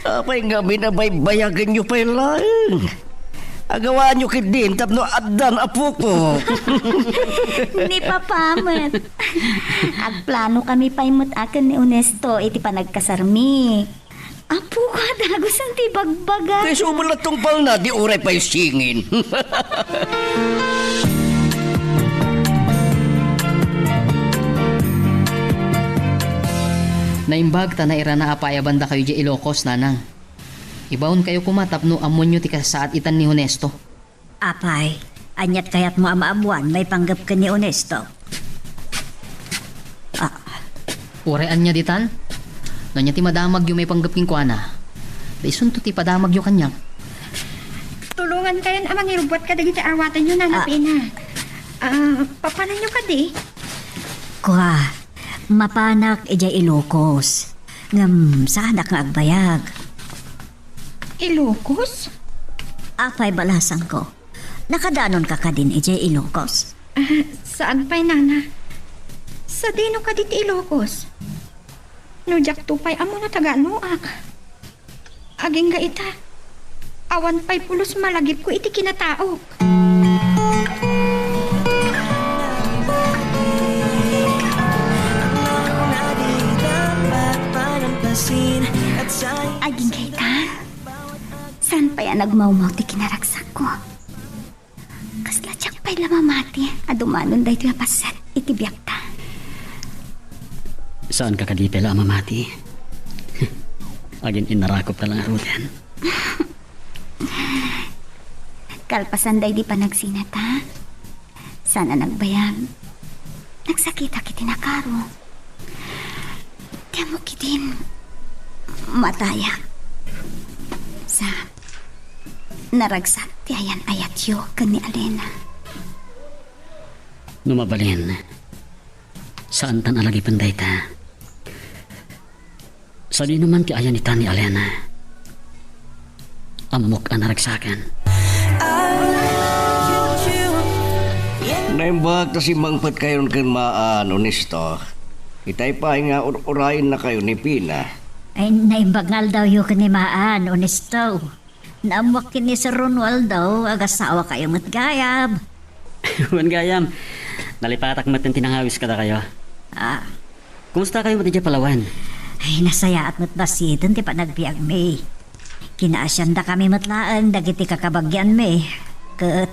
Apay ngamin a baybayaganyo pay laeng? Agawaanyo ketdin tapno addan apoko. Ni Papa met. Agplanokami pay met a ken ni Onesto iti panagkasarmi. Apoko a dagusen ti bagbaga. Kay subel la tungpalna, di uray pay singin. Naimbag ta nairana a paayabandakayo idiay Ilocos, nanang. Ibaonkayo koma tapno ammoenyo ti kasasaad itan ni Honesto. Apay, aniat kayatmo a maabuan maipanggep ken ni Honesto? Ah. Uray ania ditan? No ania ti madamagyo maipanggep kenkuana, ta isunto ti padamagyo kaniak. Tulongankayon a mangirubbuat kadagiti awatenyo, Nana Ah. Pina. Ah, papananyo kadi? Kua, mapanak idiay Ilocos. Ngem saanak nga agbayag. Ilocos? Apay, balasangko. Nakadanonka kadin idiay Ilocos? Ah, saan pay, Nana. Sadino kadi ti Ilocos? No diakto pay ammo no taganoak. Agingga ita, awan pay pulos malagipko iti kinataok. Agingga ita, saan pay a nagmawmaw ti kinaragsakko? Kasla diak pay la mamati a dumanon daytoy a paset iti biagta. Saanka kadi pay la a mamati? Agin-innarakupka la ngaruden. Kalpasan daydi panagsinata, saan a nagbayag, nagsakitak iti nakaro. Ti ammok idin, matayak. Sa, naragsak ti ayan-ayatyo ken ni Alena. No mabalin, saantan a lagipen dayta. Sadino man ti ayan ita ni Alena, ammok a naragsaken. Naimbag ta simmangpetkayon ken Maan, Onesto. Itay pay nga ur-urayennakayo ni Pina. Ay, naimbag nga aldawyo ken ni Maan, Onesto. Naammoak ken ni Sir Romualdo, agasawakayo met gayam. Wen gayam, nalipatak met ti nangawis kadakayo. Ah. Kumustakayo met idiay Palawan? Ay, nasayaat met bassiten ti panagbiagmi. Kinaasiandakami met laeng dagiti kakabagianmi. Ket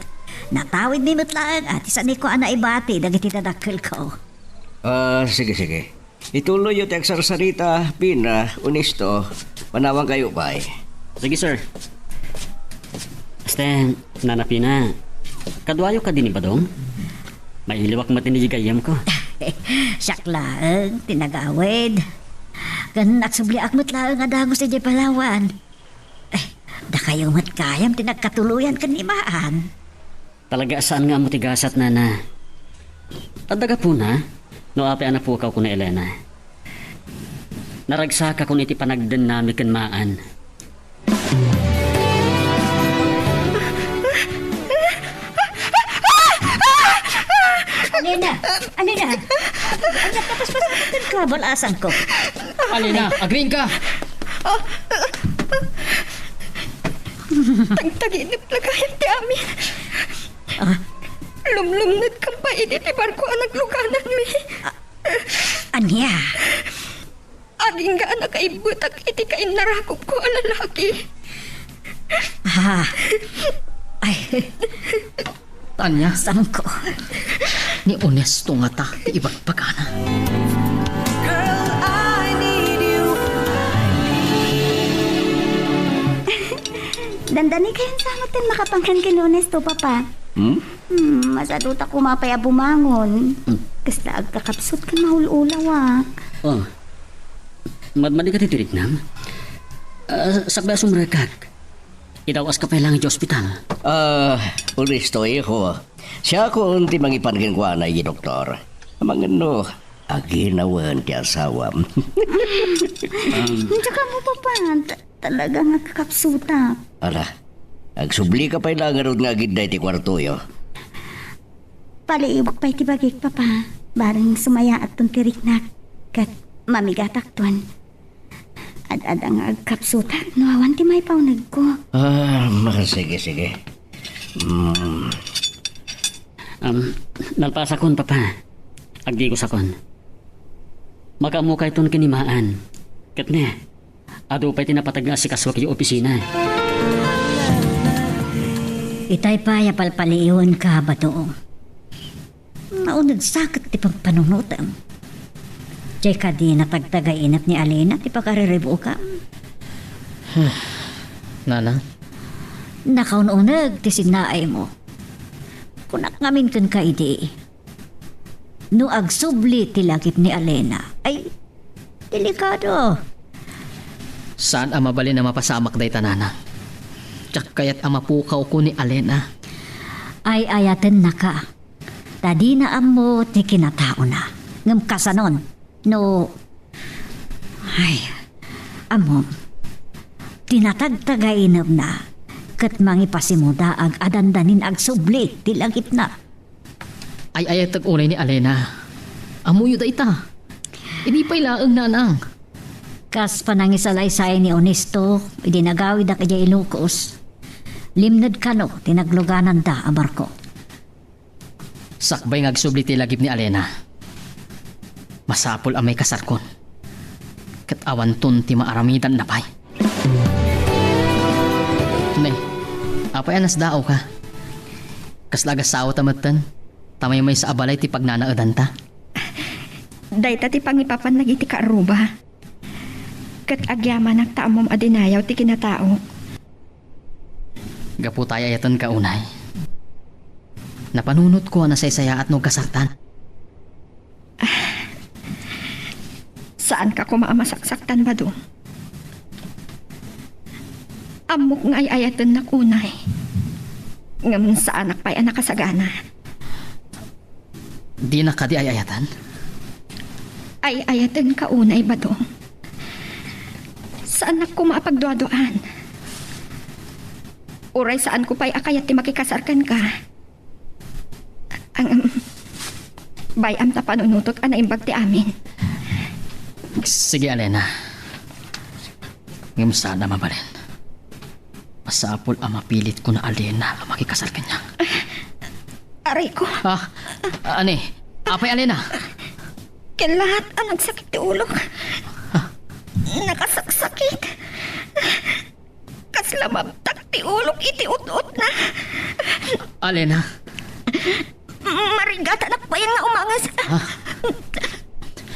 natawidmi met laeng a ti saanko a naibati dagiti dadakkelko. Ah, sige, sige. Ituloyyo ti agsarsarita, Pina, Onesto, manawankayo pay. Sige, sir. Este, Nana Pina, kaduayo kadi ni Badong? Mailiwak met idiay gayyemko. Siak laeng ti nagawid. Ken agsubliak met laeng a dagus idiay Palawan. Eh, dakayo met gayam ti nagkatuloyan ken ni Maan. Talaga a saan nga ammo ti gasat, Nana. Adda gapuna no apay a napukawko ni Elena. Naragsakakon iti panagdennami ken Maan. Alena! Alena! Ania, kapaspasakan ka, bal-asangko. Alena, agriingka! Tagtaginep la gayam ti amin. Ah. Lumlumnedkan pay idi ti barko a naglugananmi. Ah, ania? Agingga a nakaibbetak iti kainnarakupko a lalaki. Ah. Ay. Tanya. Sangko. Ni Onesto ngata ti ibagbagana. Girl, I need you. Dandani kayon sa met ken makapangan ken ni Onesto, Papa. Hmm? Hmm, masaduta koma pay a bumangon. Hmm. Kasla agkakapsut ken maul-ulawak. Oh. Madmadi ka ti tiriknam? Ah, sakbay a sumrekak. Idawas ka pay laeng idiay ospital. Ah, Ernesto, iho. Siakon ti mangipan kenkuana, idiay doktor. Amangan no, aginawen ti asawam. Diak ammo, Papa. Ta-, talaga nga kakapsutak. Ala, agsubli ka pay laeng ngarud nga agidda iti kuartoyo. Paliiwak pay ti bagik, Papa. Bareng sumayaatton ti riknak. Ket mamigatakton. Ad-adda nga agkapsutak no awan ti maipaunegko. Ah, ma-, sige, sige. Mm. Um, nalpasakon, Papa. Agdigosakon. Makaammokayon ken ni Maan. Ket ne, adu pay ti napateg nga asikaso idiay opisina. Itay pay a palpaliiwenka, Bato. Nauneg sa ket ti pagpanunotem. Diay kadi natagtagay inep ni Alena ti pakariribukam? Nanang? Nakaun-uneg ti sinnaaymo. Kunak ngamin kenka idi, no agsubli ti lagip ni Alena, ay, delikado. Saan a mabalin a mapasamak dayta, Nanang. Diak kayat a mapukawko ni Alena. Ay-ayatennaka. Ta dina ammo ti kinataona. Ngem kasanon, no, ay, ammom, ti natagtagay inepna, ket mangipasimudaag a dandanin agsubli ti lagipna. Ay-ayatek unay ni Alena. Ammoyo dayta. Idi pay laeng, Nanang. Kas panangisalaysay ni Onesto, idi nagawidak idiay Ilocos, limned kano ti naglugananda a barko. Sakbay nga agsubli ti lagip ni Alena, masapul a maikasarkon. Ket awanton ti maaramidanna pay. Ne, apay a nasdaawka? Kasla agasawa ta metten, ta maymaysa a balay ti pagnanaedanta. Dayta ti pangipapan dagiti kaarruba. Ket agyamanak ta ammom a dinayaw ti kinataok. Gapu ta ay-ayatenka unay, napanunotko a nasaysayaat no agkasartan. Saanka koma a masaksaktan, Badong. Ammok nga ay-ayatennak unay. Ngem saanak pay a nakasagana. Dina kadi ay-ayaten? Ay-ayatenka unay, Badong. Saannak koma a pagduaduaan. Uray saanko pay a kayat ti makikasar kenka. Ang, bay-am ta panunotek a naimbag ti amin. Sige, Alena. Ngem saan a mabalin. Masapul a mapilitko ni Alena a makikasar kaniak. Aray ko. Ah, ani? Apay, Alena? Kellat a nagsakit ti ulok. Ah. Nakasaksakit. Kasla mabtak ti ulok iti ut-utna. Alena. Marigatanak payen nga umanges. Ha?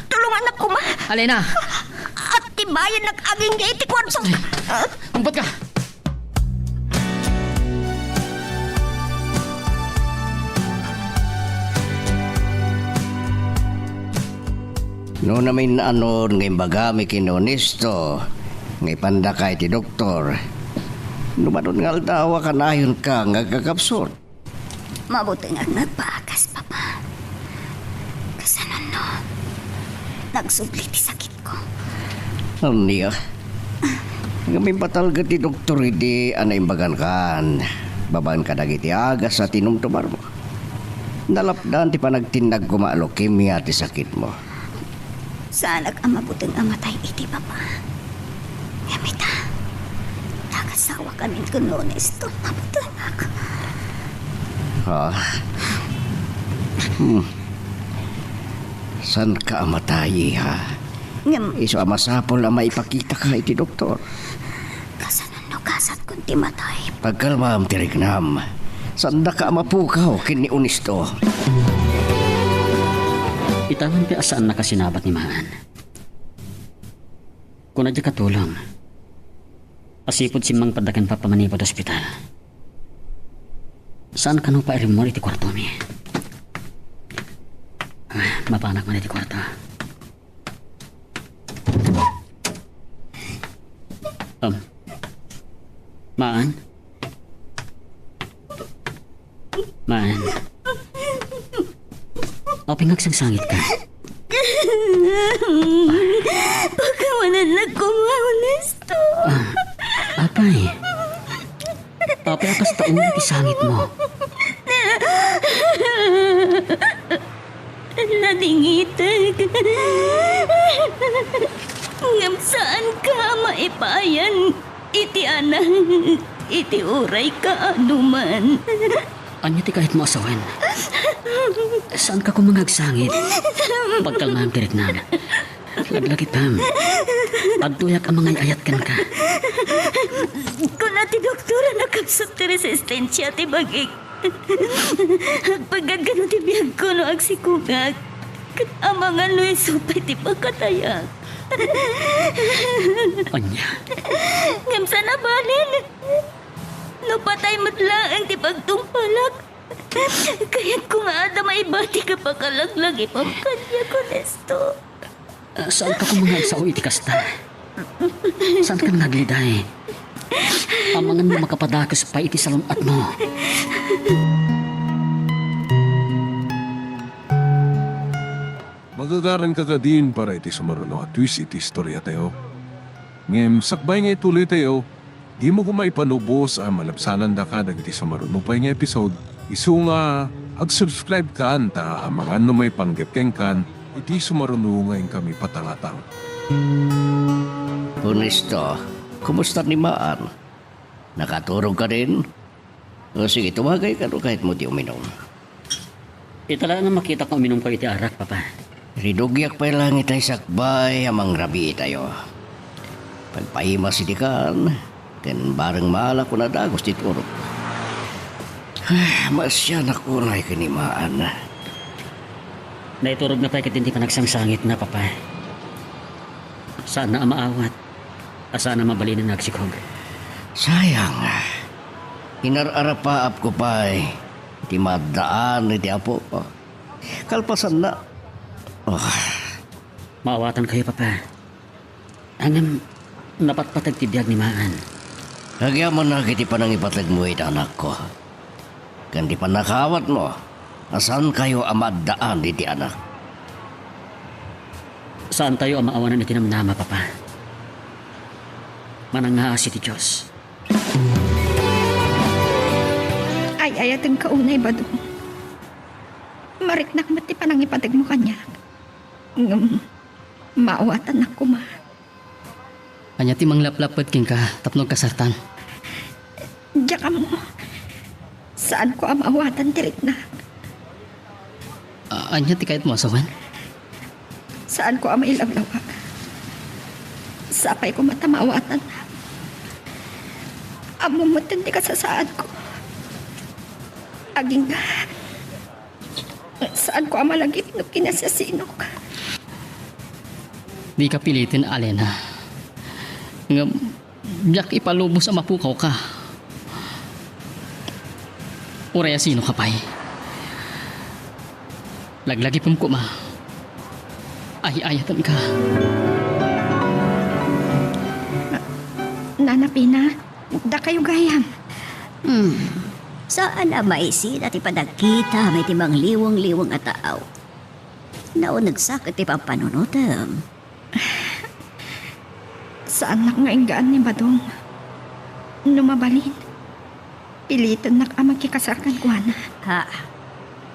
Tulungannak koma. Alena! Atibayannak agingga iti kuarto. Ay, umpat ka! No namin-anon nga imbagami ken Ernesto nga ipandaka iti doktor, no manon nga aldaw a kanayonka nga agkakapsut. Mabutengak nga agbakas, Papa. Kasano no nagsubli ti sakitko? Ania? Ngem impatalged ti doktor idi a naimbagankan babaen kadagiti agas a tinumtumarmo. Nalapdan ti panagtinnag koma a leukemia ti sakitmo. Saanak a mabuteng a matay iti, Papa. Ngem ita, nagasawa kami ken Ernesto, mabutengak. Ha? Hmm. Saanka a matay, ha? Ngem isu a masapul a maipakitaka iti doktor. Kasano no kasatkon ti matay? Pagkalmam ti riknam. Saandaka a mapukaw ken ni Ernesto. Ita man pay a saannaka sinabat ni Maan. Kuna diak a tulong. Asipud simmangpadda ken Papa manipud ospital. Saan kano pay a rimmuar iti kuartomi? Ah, mapanak man iti kuarto. Um. Maan? Apay nga agsangsangitka? Pakawanannak koma, Ernesto. Ah, apay? Apay a kasta uri ti sangitmo? Nadingitek. Ngem saanka a maipayan iti anak iti uray kaanoman. Ania ti kayatmo a sawen? Saanka koma nga agsangit? Pagkalmaem ti riknam. Laglagitem. Adtoyak a mangay-ayat kenka. Kuna ti doktor a nakapsut ti resistensia ti bagik. Agpagagano ti biagko no agsikogak. Ket amangan no isu pay ti pakatayak. Ania? Ngem saan a bale. No patay met laeng ti pagtungpalak, kayatko nga adda maibatik a pakalaglagipem kaniak, Ernesto. Ah, saanka koma nga agsao iti kasta? Saanka nga agliday? Amangan no makapadakes pay iti salun-atmo. Magagaranka kadin para iti sumaruno a twist iti istoriatayo. Ngem sakbay nga ituloytayo, dimo koma ipanubos a malabsanandaka dagiti sumaruno pay nga episode. Isu nga, ag-subscribe kan ta amangan no maipanggep kenkan iti sumaruno nga inkami patangatang. Ernesto, kumusta ni Maan? Nakaturog kadin? O sige, tumagayka no kayatmo ti uminum. Ita laeng a makitak nga uminumkayo iti arak, Papa. Ridugyak pay laeng itay sakbay a mangrabiitayo. Pagpaimas idi kan, ken bareng maala ko nadagus ti turog. Ah, maasianak unay ken ni Maan. Naiturogna pay ketdin ti panagsangsangitna, Papa. Saanna a maawat. A saan a mabalinen nga agsikog. Sayang. Inar-arapaapko pay ti maaddaan iti apok. Kalpasanna, ah, maawatankayo, Papa. Ngem napatpateg ti biag ni Maan. Agyamanak iti panangipategmo iti anakko. Ken ti pannakaawatmo a saankayo a maaddaan iti anak. Saantayo a maawanan iti namnama, Papa. Manangngaasi ti Dios. Ay-ayatenka unay, Badong. Mariknak met ti panangipategmo kaniak. Ngem, maawatannak koma. Ania ti manglaplapped kenka tapno agkasartan? Diak ammo. Saanko a maawatan ti riknak. A-, ania ti kayatmo a sawen? Saanko a mailawlawag. Sapay koma ta maawatan. Ammom metten ti kasasaadko. Agingga, saanko a malagip no kinasiasinok. Dika piliten, Alina. Ngem, diak ipalubos a mapukawka. Uray a sinoka pay. Laglagipem koma. Ay-ayatenka. Nana Pina, dakayo gayam. Hmm. Saan a maisina ti panagkitam iti mangliweng-liweng a tao. Naunegsak iti pampanunotem. Saannak nga inggaan ni Badong. No mabalin, pilitennak a makikasar kenkuana. Ha?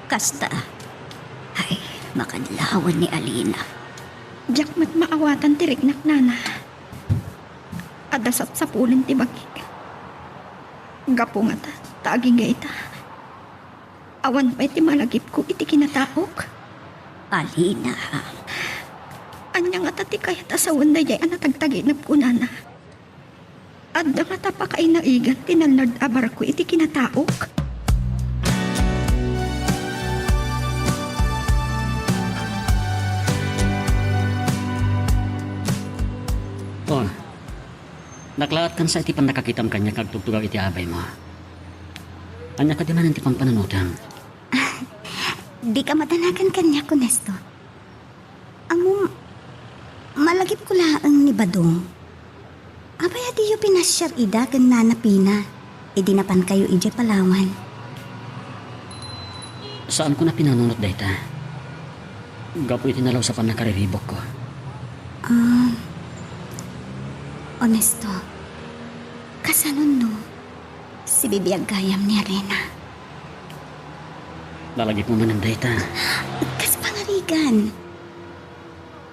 Kasta? Ay, makadlawan ni Alina. Diak met maawatan ti riknak, Nana. Adda sapsapulen ti bagik. Gapu ngata, ta agingga ita. Awan pay ti malagipko iti kinataok. Alina. Ania ngata ti kayat a sawen daydiay a natagtaginepko, Nana? Adda ngata pakainaigan ti nalnard a barko iti kinataok? Oh, naklaat kansa iti pannakakitam kaniak nga agtugtugaw iti abaymo. Ania kadi manen ti pampanunotem? Dika madanagan kaniak, Ernesto. Ammom, malagipko laeng ni Badong. Apay a diyo pinasiar ida ken Nana Pina idi napankayo idiay Palawan? Saanko a pinanunot dayta. Gapu iti nalausapan a kariribukko. Um, Ernesto, kasano no sibibiag gayam ni Alena? Lalagipmo manen dayta. Kas pangarigan.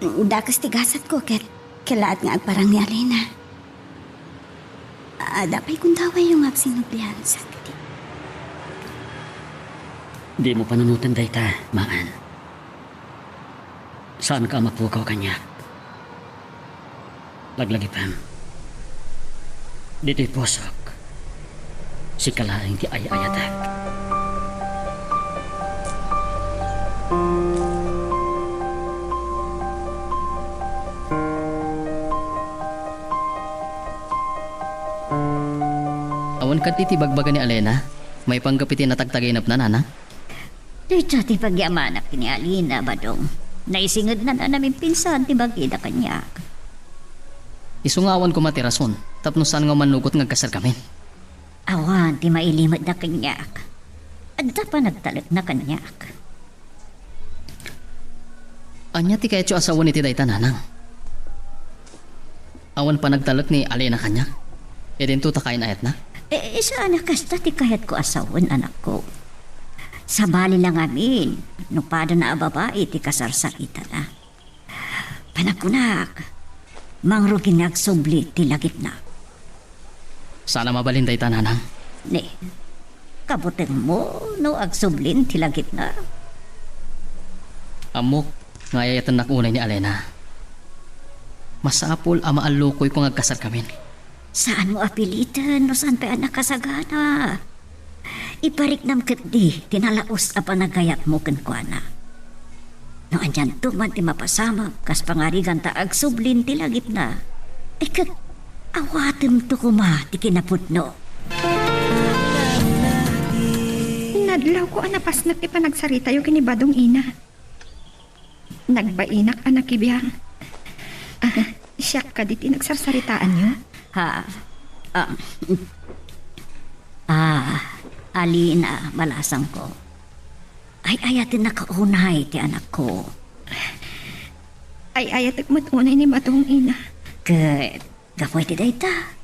Dakes ti gasatko ket kellaat nga agparang ni Alena. Adda pay gundawayyo nga agsinublian, saan kadi? Dimo panunoten dayta, Maan. Saanka a mapukaw kaniak. Laglagipem. Ditoy pusok, sika laeng ti ay-ayatek. Awan kadi ti ibagbaga ni Alena maipanggep iti natagtagainepna, nanang? Dayta ti pagyamanak ken ni Alena, Badong. Naisingednan a namimpinsan ti bagida kaniak. Isu nga awan koma ti rason tapno saan nga umanugot nga agkasarkamin. Awan ti mailimetda kaniak. Adda panagtalekna kaniak. Ania ti kayatyo a sawen iti dayta, nanang? Awan panagtalek ni Alena kaniak? Idinto ta kain-ayatna? E, saan a kasta ti kayatko a sawen, anakko. Sabali la ngamin, no padana a babai ti kasarsaritana. Panagkunak, mangrugin nga agsubli ti lagipna. Saan a mabalin dayta, nanang. Ne, kabutengmo no agsublin ti lagipna? Ammok nga ay-ayatennak unay ni Alena. Masapul a maallukoyko nga agkasarkamin. Saanmo a piliten no saan pay a nakasagana. Ipariknam ketdi ti nalaus a panagayatmo kenkuana. No anianto man ti mapasamak kas pangarigan ta agsublin ti lagipna, ay ket awatemto koma ti kinapudno. Nadlawko a napasnek ti panagsaritayo ken ni Badong, ina. Nagbainak a nakibiang. Ah, siak kadi ti nagsarsaritaanyo? Ha? Ah, ah, Alena, balasangko. Ay-ayatennaka unay ti anakko. Ay-ayatek met unay ni Badong, ina. Ket gapu iti dayta,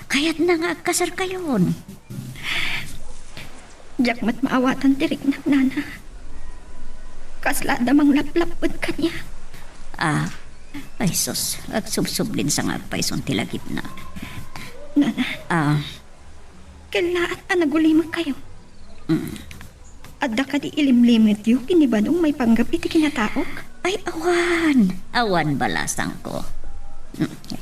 kayatna nga agkasarkayon. Diak met maawatan ti riknak, nana. Kasla adda manglaplapped kaniak. Ah, ay sus, agsubsublinsa nga agpayson ti lagipna. Nana. Ah, Kellaat a nagulimekkayo. Mm. Adda kadi ilimlimetyo ken ni Badong maipanggep iti kinataok? Ay, awan. Awan, balasangko. Mm.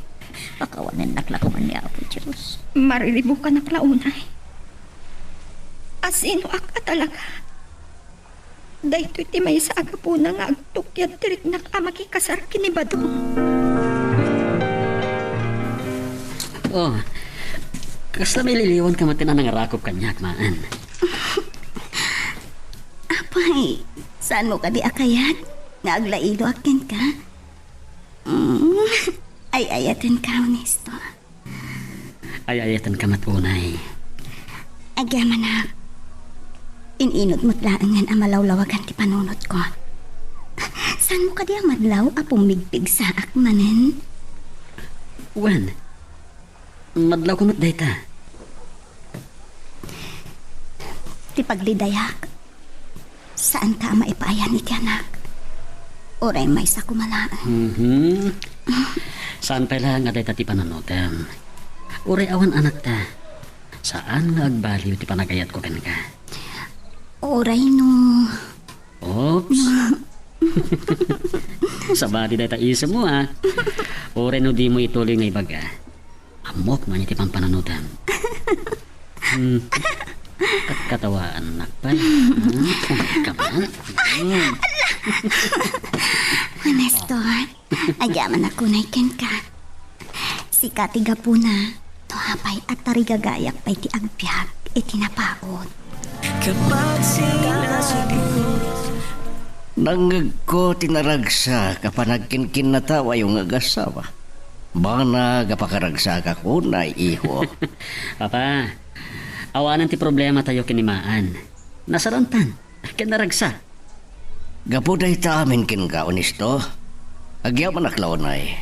Pakawanennak la koma ni Apo Dios. Mariribukanak la unay. Asinoak a talaga? Daytoy ti maysa a gapuna nga agtukyad ti riknak a makikasar ken ni Badong. Oh, kasla maililiwanka met a nangarakop kaniak, Maan? Apay, saanmo kadi a kayat nga aglailoak kenka? Mm, ay-ayatenka, Ernesto. Ay-ayatenka met unay. Agyamanak, in-inut met laengen a malawlawagan ti panunotko. Saanmo kadi a madlaw a pummigpigsaak manen? Wen, madlawko met dayta. Ti paglidayak, saanka a maipaayan iti anak. Uray maysa koma laeng. Mhm. Saan pay laeng a dayta ti panunotem. Uray awan anakta, saan nga agbaliw ti panagayatko kenka. Uray no. Oops. Sabali dayta isemmo, a. Uray no dimo ituloy nga ibaga. Ammok no ania ti pampanunotem. Hmm. Katkatawaannak pay. Hmm. Kaman. Hmm. Ernesto, agyamanak unay kenka. Sika ti gapuna no apay a tarigagayak pay ti agbiag iti napaut. Nangngegko ti naragsak a panagkinkinnatawayo nga agasawa. Banag a pakaragsakak unay, iho. Papa, awanen ti problematayo ken ni Maan. Nasarantan. ken naragsak. Gapu dayta amin kenka, Honesto, agyamanak la unay.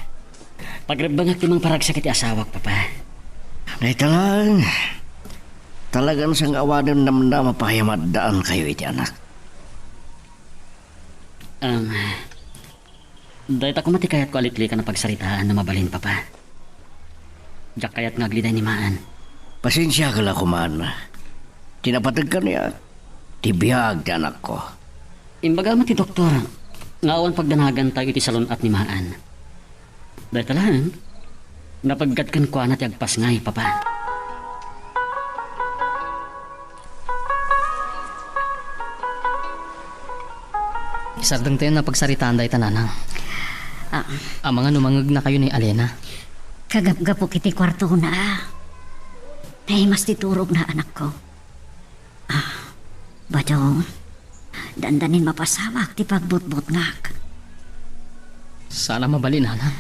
Pagrebbengak ti mangparagsak iti asawak, Papa. Dayta lang, talagan sangawanen namnama pay a maaddaankayo iti anak. Um, Dayta koma ti kayatko a liklikan a pagsaritaan no mabalin, Papa. Diak kayat nga agliday ni Maan. Pasensiaka la koman. Ti napateg kaniak, ti biag ti anakko. Imbaga met ti doktor nga awan pagdanagantayo iti salun-at ni Maan. Dayta laeng, napeggat kenkuana ti agpasngay, Papa. Isardengtayon a pagsaritaan dayta, Nanang. Ah. Amangan no mangegnakayo ni Alena. Kagapgapok iti kuartona. Naimas ti turogna, anakko. Ah, Badong, dandanin mapasamak ti pagbutbutngak. Saan a mabalin, Nanang.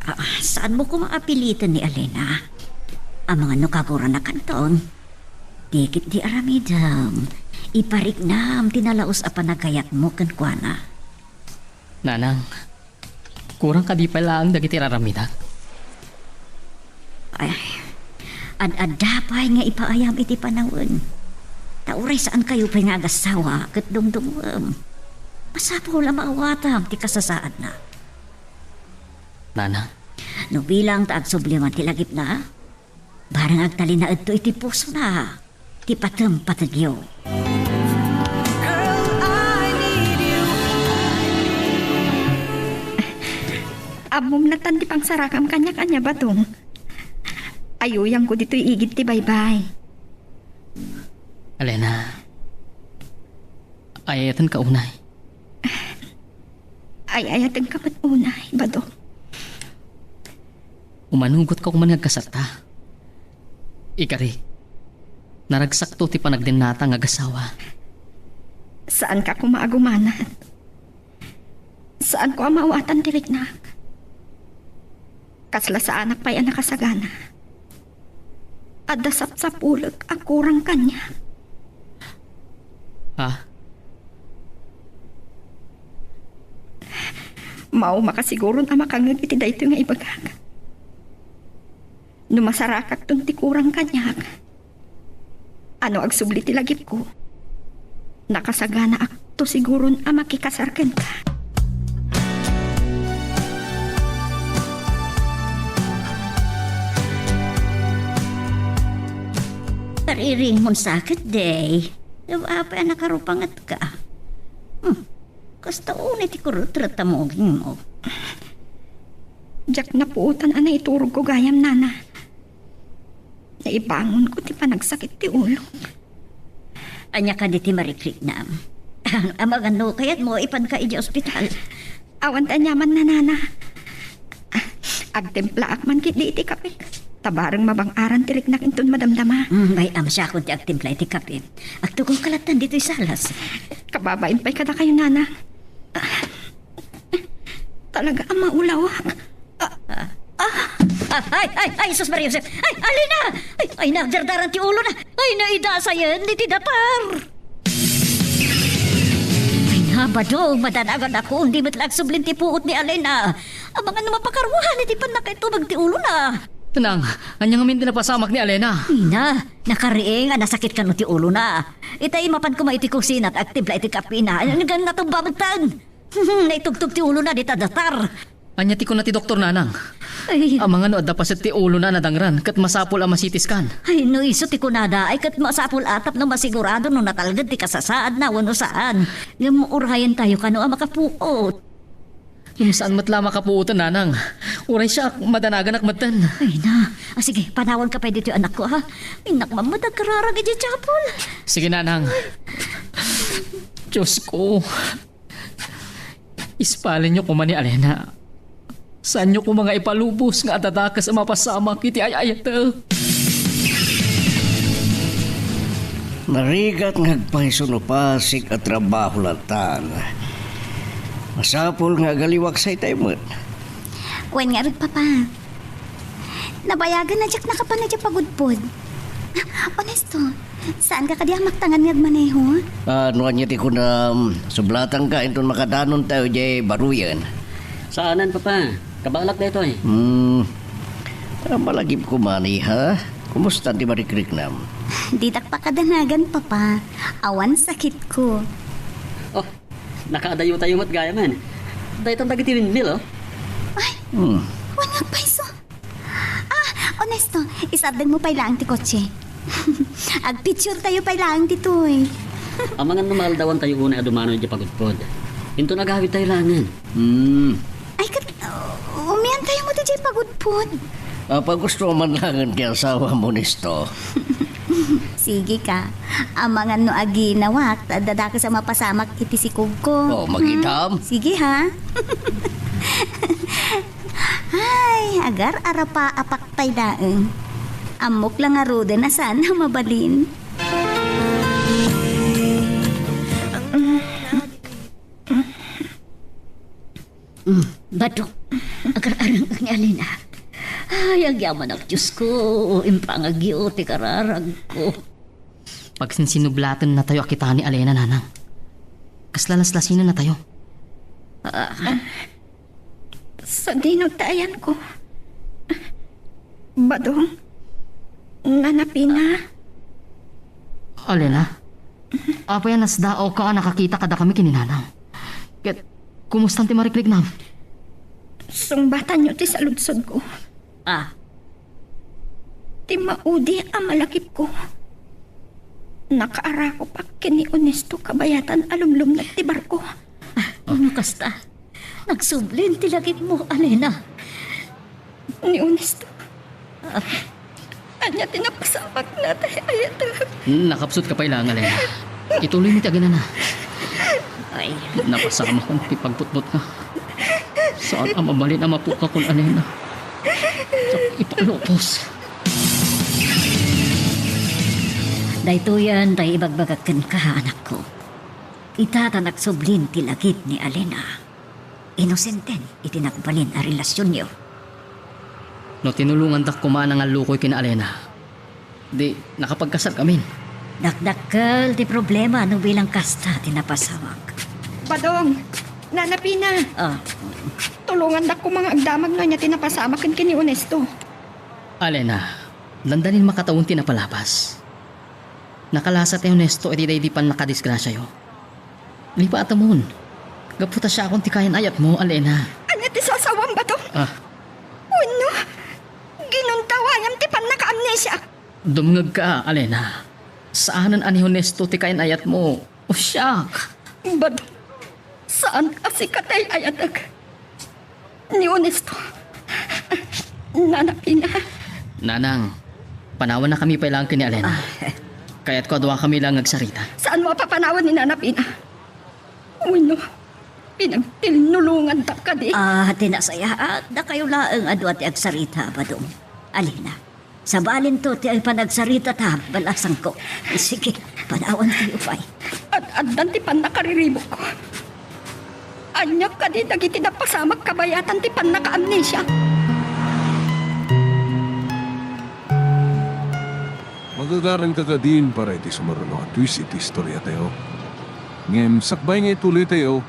Ah, saanmo koma a piliten ni Alena. Amangan no kaguranakanton. Dikit ti aramidem. Ipariknam ti nalaus a panagayatmo kenkuana. Nanang, kurang kadi pay laeng dagiti raramidak? Ay, ad-adda pay nga ipaayam iti panawen. Ta uray saankayo pay nga agassawa ket dumdumngem. Masapul a maawatam ti kasasaadna. Nanang. No bilang ta agsubli man ti lagipna, bareng agtalinaedto iti pusona ti patempategyo. Ammom natan ti pangsarakam kaniak, ania, Badong? Ayuyangko ditoy igid ti baybay. Alena, ay-ayatenka unay. Ay-ayatenka met unay, Badong. Umanugotka koma nga agkasarta. Ikari, naragsakto ti panagdennata nga agassawa. Saanka koma a gumanat. Saanko a maawatan ti riknak. Kasla saanak pay a nakasagana. Adda sapsapulek a kurang kaniak. Ha? Mao makasiguron a makangngeg iti daytoy nga ibagak. No masarakakton ti kurang kaniak, a no agsubli ti lagipko, nakasaganaakto siguron a makikasar kenka. Nariringmon sa ketdi. Apay a nakarupangetka? Hmm. Kasta unay ti kurutret a mugingmo. Diak napuotan a naiturogko gayam, Nana. Naibangonko ti panagsakit ti ulok. Ania kadi ti marikriknam? Amangan no kayatmo, ipanka idiay ospital. Awan ti aniamanna, Nana. Agtimplaak man ketdi iti kape. Ta bareng mabang-aran ti riknak inton madamdama. Mm, bay-am siakon ti agtimpla iti kape. Agtugoka lattan ditoy salas. Kababain pay kadakayo, Nana. Ah, talaga a maulawak. Ah, ah. Ah, ay, ay, ay, sus, Maria Josep. Ay, Alina! Ay, ay, nagdardaran ti ulona. Ay, naidasayen iti dapar. Ay, nabadong, madanagannakon, di met la agsublin ti puot ni Alena. Amangan no mapakaruahan iti pannakaitubag ti ulona. Nang, ania ngamin ti napasamak ni Alena? Ina, nakariing a nasakit kano ti ulona. Itay mapan koma iti kusina, agtimpla iti kapina. Ngem natumba metten. Naitugtog ti ulona dita datar. Ania ti kuna ti doktor, Nanang? Ay. Amangan no adda paset ti ulona a nadangran ket masapul a ma-C T scan. Ay, no isu ti kunada, ay ket masapul a tapno masigurado no natalged ti kasasaadna wenno saan. Ngem urayentayo kano a makapuot. Ngem saan met la makapuoten, Nanang. Uray siak, madanaganak metten. Ay na. Ah, sige, panawanka pay ditoy, anakko, ha? Innak mammet agkararag idiay chapel. Sige, Nanang. Diyos ko. Ispalenyo koma ni Alena. Saanyo koma nga ipalubos nga adda dakes a mapasamak iti ay-ayatek. Narigat nga agpayso no pasig a trabaho latan. Masapul nga agaliwak saytay met. Wen ngarud, Papa. Nabayagen a diak nakapan idiay pagudpod. Honesto, Saanka kadi a maktangan nga agmaneho? Ah, no ania ti kunam, sublatanka inton makadanontayo idiay baruyen. Saanen, Papa. Kabalak daytoy. Hmm. Ah, malagip koma ni, ha? Kumusta ti marikriknam? Ditak pakadanagan, Papa. Awan sakitko. Oh, nakaadayotayo met gayamen. Daytan dagiti windmill, oh. Ay, Hmm. Wen nga agpayso. Ah, Onesto, isardengmo pay laeng ti kotse. Agpicturetayo pay laeng ditoy. Amangan no maaldawantayo unay a dumano idiay pagudpod. Inton agawidtayo laengen. Hmm. Ay, ket, uh, umiantayo met idiay pagudpod. Ah, pagusto man laengen ti asawam, Onesto. Sige ka. Amangan no aginawak, ta adda dakes a mapasamak iti sikogko. Oh, magitam. Hmm? Sige, ha? Ay, agar-arapaapak pay laeng. Ammok la ngaruden a saan a mabalin. Mm, Badong, agar-arengek ni Alena. Ay, agyamanak, Diosko, impangagyo ti kararagko. Pagsinsinublatennatayo a kita ni Alena, Nanang. Kasla laslasinennatayo. Ah, sadino ti ayanko? Badong, Nana Pina. Alena, apay a nasdaawka a nakakita kadakami ken ni Nanang? Ket, kumusta ti marikriknam? Sungbatanyo ti saludsodko. Ah. Ti maudi a malagipko, nakaarakopak ken ni Onesto kabayatan a lumlumneg ti barko. Ah, no kasta, nagsublin ti lagipmo, Alena. Ni Onesto. Ah. Ania ti napasamakna tay ayatek? Nakapsutka pay laeng, Alena. Ituloymo ti aginana. Ay. Napasamakan ti pagbutbutna. Saan a mabalin a mapukkakon, Alena. Ipalupos. Daytoyen tay ibagbagak kenka, anakko. Ita ta nagsublin ti lagip ni Alena. Inosenten iti nagbalin a relasionyo. No tinulongandak koma a nangallukoy ken Alena, di nakapagkasarkamin. Dakdakkel ti problema no bilang kasta ti napasamak. Badong, Nana Pina. Ah. Tulongandak koma nga agdamag no ania ti napasamak ken ken ni Onesto. Alena, dandanin makatawen ti napalabas. Nakalasat ni Onesto iti daydi pannakadisgrasiayo. Lipatemon. Gapu ta siakon ti kayan-ayatmo, Alena. Ania ti sasawam, Badong? Ah. Wenno, ginundawayam ti pannakaamnesia. Dumngegka, Alena. Saanen a ni Onesto ti kayan-ayatmo. O, siak. Badong, saan a sika ti ay-ayatek. Ni Onesto. Nana Pina. Nanang, panawannakami pay laeng ken ni Alena. Ah. Kayatko a duakami laeng nga agsarita. Saanmo a papanawan ni Nana Pina? Wenno, pinagtilnulongandak kadi? Ah, ti nasayaat, dakayo laeng a dua ti agsarita, Badong. Alena. Sabalinto ti ay panagsaritata, balasangko. Sige, panawantayo pay. Ad-addan ti pannakariribukko. Ania kadi dagiti napasamak kabayatan ti pannakaamnesia? Magagaranka kadin para iti sumaruno a twist iti istoriatayo. Ngem sakbay nga ituloytayo,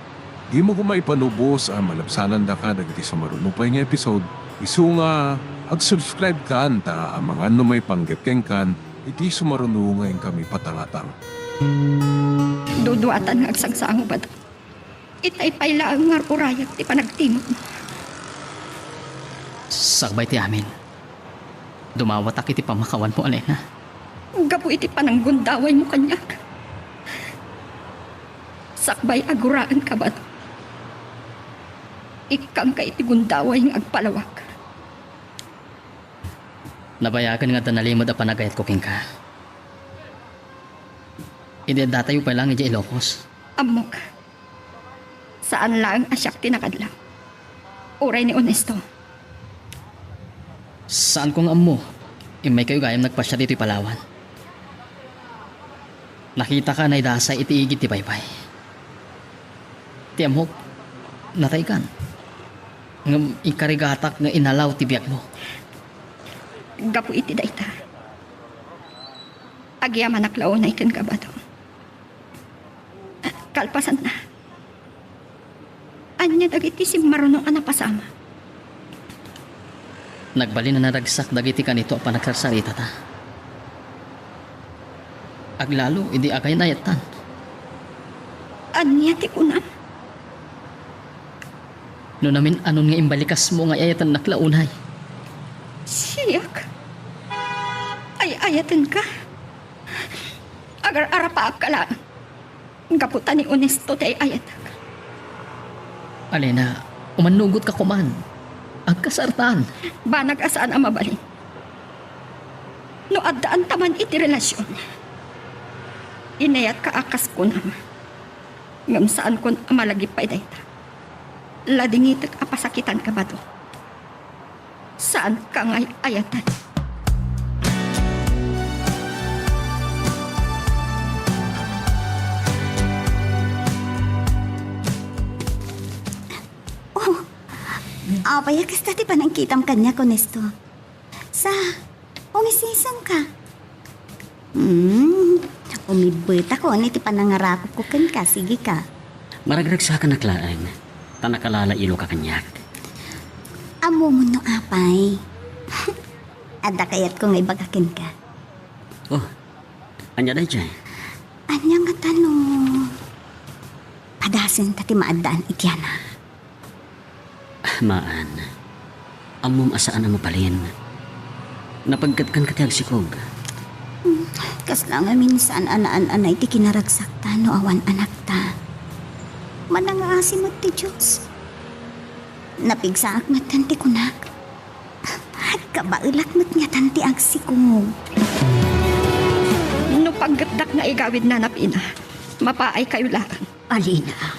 dimo koma ipanubos a malabsanandaka dagiti sumaruno pay nga episode, isu nga ag-subscribe kan ta amangan no maipanggep kenkan iti sumaruno nga inkami patangatang. Duduatan nga agsagsango, Badong. Itay pay laeng nga ar-urayak ti panagtimok. Sakbay ti amin, dumawatak iti pammakawanmo, Alena. Gapu iti pananggundawaymo kaniak. Sakbay a guraenka, Badong. Ikkanka iti gundaway nga agpalawak. Nabayagen nga adda nalimed a panagayatko kenka. Idi addatayo pay laeng idiay Ilocos. Ammok. Saan laeng a siak ti nakadlaw. Uray ni Onesto. Saanko nga ammo. Immaykayo gayam nagpasiar ditoy Palawan. Nakitaka a naidasay iti igid ti baybay. Ti ammok, nataykan. Ngem inkarigatak nga inalaw ti biagmo. Gapu iti dayta, Agyamanak la unay kenka, Badong. Kalpasanna, ania dagiti simmaruno a napasama? Nagbalin a naragsak dagiti kanito a panagsarsarita ta. Aglalo idi agay-ayattan. Ania ti kunam? No namin-anon nga imbalikasmo nga ay-ayatennak la unay. Siak? Ay-ayatenka? Agar-arapaapka laeng. Gapu ta ni Onesto ti ay-ayatek. Alena, umannugotka koman. Agkasartan. Banag a saan a mabalin. No addaan ta man iti relasion, inayatka a kas kunam. Ngem saankon a malagip pay dayta. Ladingitek a pasakitanka, Badong. Saanka nga ay-ayaten. Oh, apay a kasta ti panangkitam kaniak, Onesto? Sa, umisisangka. Hmm, umibbetakon iti panangarakupko kenka, sige ka. Maragragsakanak laeng, ta nakalala-iloka kaniak. Ammom no apay. Adda kayatko nga ibaga kenka. Oh, ania daydiay? Ania ngata no padasenta ti maaddaan iti anak? Maan, ammom a saan a mabalin. Napagkatkan ka ti agsikog. Hmm, kasla ngamin saan a naan-anay ti kinaragsakta no awan anakta. Manangaasi met ti Dios. Napigsaak metten ti kunak. Kabaelak met ngatan ti agsikog. No paggetdak nga igawidna, Nap, ina, mapaaykayo laeng. Alina,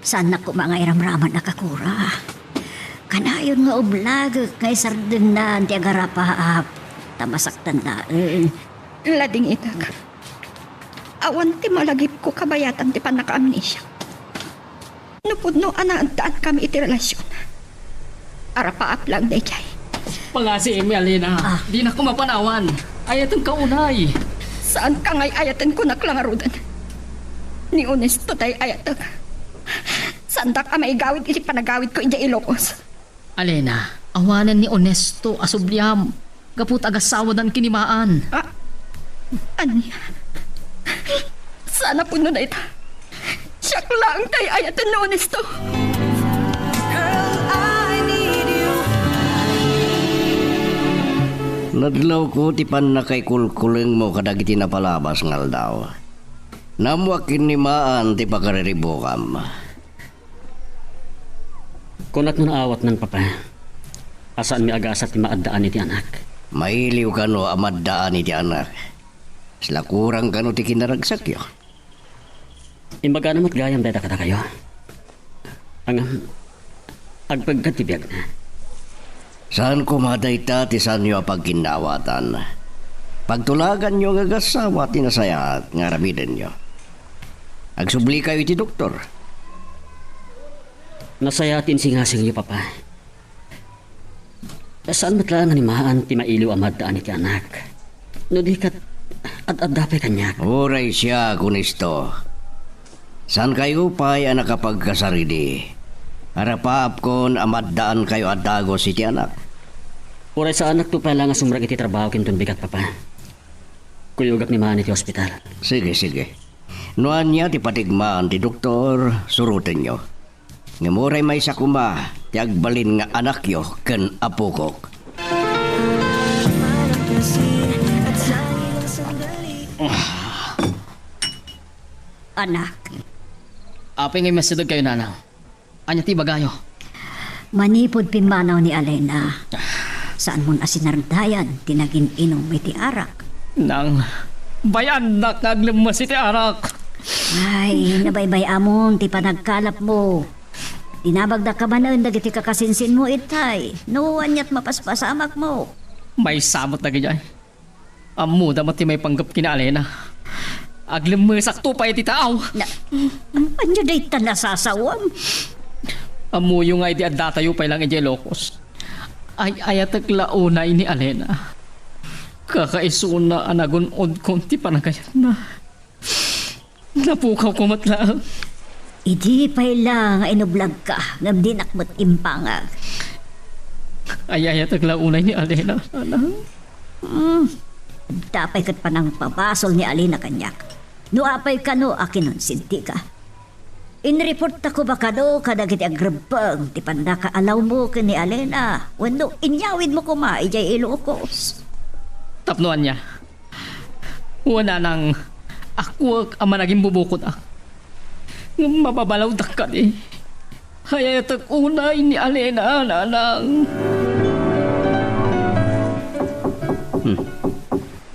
saannak koma nga iramraman a kakura. Kanayon nga ublagek nga isardengnan ti agarapaap, ta masaktan laeng. Ladingitek. Awan ti malagipko kabayatan ti pannakaamnesia. No pudno a naaddaankami iti relasion, arapaap laeng daydiay. Pangasiimi, Alina. Ah. Dinak koma panawan. Ayatenka unay. Saanka nga ay-ayaten, kunak la ngaruden. Ni Onesto ti ay-ayatek. Saandak a maigawid iti panagawidko idiay Ilocos. Alina, awanen ni Onesto a subliam gapu ta agassawadan ken ni Maan. Ah, ania? Saan a pudno dayta. Siak laeng ti ay-ayaten ni Onesto. Girl, I need you. Nadlawko ti pannakaikulkulengmo kadagiti napalabas nga aldaw. Naammoak ken ni Maan ti pakariribukam. Kunak no naawatnan, Papa, a saanmi a gasat ti maaddaan iti anak. Mailiw kano a maaddaan iti anak. Kasla kurang kano ti kinaragsakyo. Imbagana met gayam dayta kadakayo. Ngem, agpegka ti biagna. Saan koma dayta ti saanyo a pagginnaawatan. Pagtulaganyo nga agassawa ti nasayaat nga aramidenyo. Agsublikayo iti doktor. Nasayaat ti insingasingyo, Papa. Saan met laeng a ni Maan ti mailiw a maaddaan iti anak. No di ket, ad-adda pay kaniak. Uray siak, Onesto. Saankayo pay a nakapagkasarili. Arapaapkon a maaddaankayo a dagus iti anak. Uray saanakto pay laeng a sumrek iti trabaho ken ton bigat, Papa. Kuyogak ni Maan iti ospital. Sige, sige. No ania ti patigmaan ti doktor, surotenyo. Ngem uray maysa koma ti agbalin nga anakyo ken apokok. Anak. Apay nga immasidegkayo, Nanang? Ania ti ibagayo? Manipud pimmanaw ni Alena, saanmon a sinardayan ti nagin-inum iti arak. Nang, bay-annak nga aglemmes iti arak. Ay, nabaybay-amon ti panagkalapmo. Dinabagdaka manen dagiti kakasinsinmo itay. No aniat mapaspasamakmo. Maysa met dagidiay. Ammoda met ti maipanggep ken ni Alena. Aglemmesakto pay iti taaw. Na, ania dayta nasasawam? Ammoyo nga idi addatayo pay laeng idiay Ilocos, ay-ayatek la unay ni Alena. Kakaisuna a nagun-odkon ti panagayatna. Napukawko met laeng. Idi pay la nga inublagka, ngem dinak met imbangag. Ay-ayatek la unay ni Alena, nanang. Hmm. Adda pay ket panangpabasol ni Alena kaniak. No apay kano a kinonsentika. Inreportako ba kano kadagiti agrebbeng ti pannakaallawmo ken ni Alena wenno inyawidmo koma idiay Ilocos? Tapno ania? Wen, nanang, akuek a managimbubukodak. Ngem mababalawdak kadi. Ay-ayatek unay ni Alena, nanang. Hmm.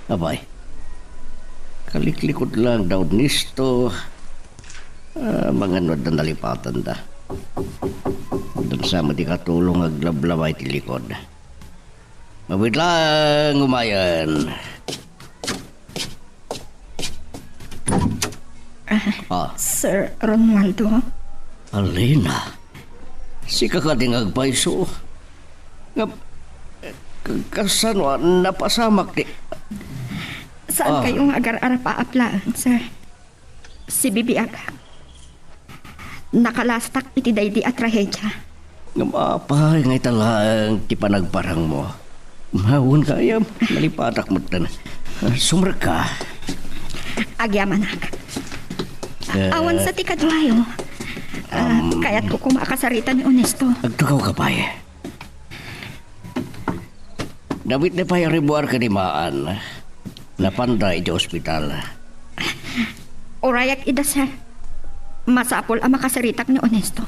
Apay, kaliklikod laeng da Ernesto. Ah, mangan no adda nalipatanda. Adda sa met ikatulong nga aglablabay ti likod. Mabiit laeng umayen. Ah, Ah. Sir Romualdo? Alena, sika kadi nga agpayso? Nga, ka-, kasano a napasamak ti Saan Ah. kayo nga agar-arapaap laeng, sir? Si Bibiag. Nakalastak iti daydi a trahedia. Ngem apay nga ita laeng ti panagparangmo? Mawen gayam, nalipatak metten. Ah, sumrekka. Agyamanak. Eh. Awan sa ti kaduayo. Ah, Um, kayatko koma a kasarita ni Ernesto. Agtugaw ka pay. Dawit na pay a ribuar ken ni Maan. Napanda iti ospital. Urayak ida, sir. Masapul a makasaritak ni Ernesto.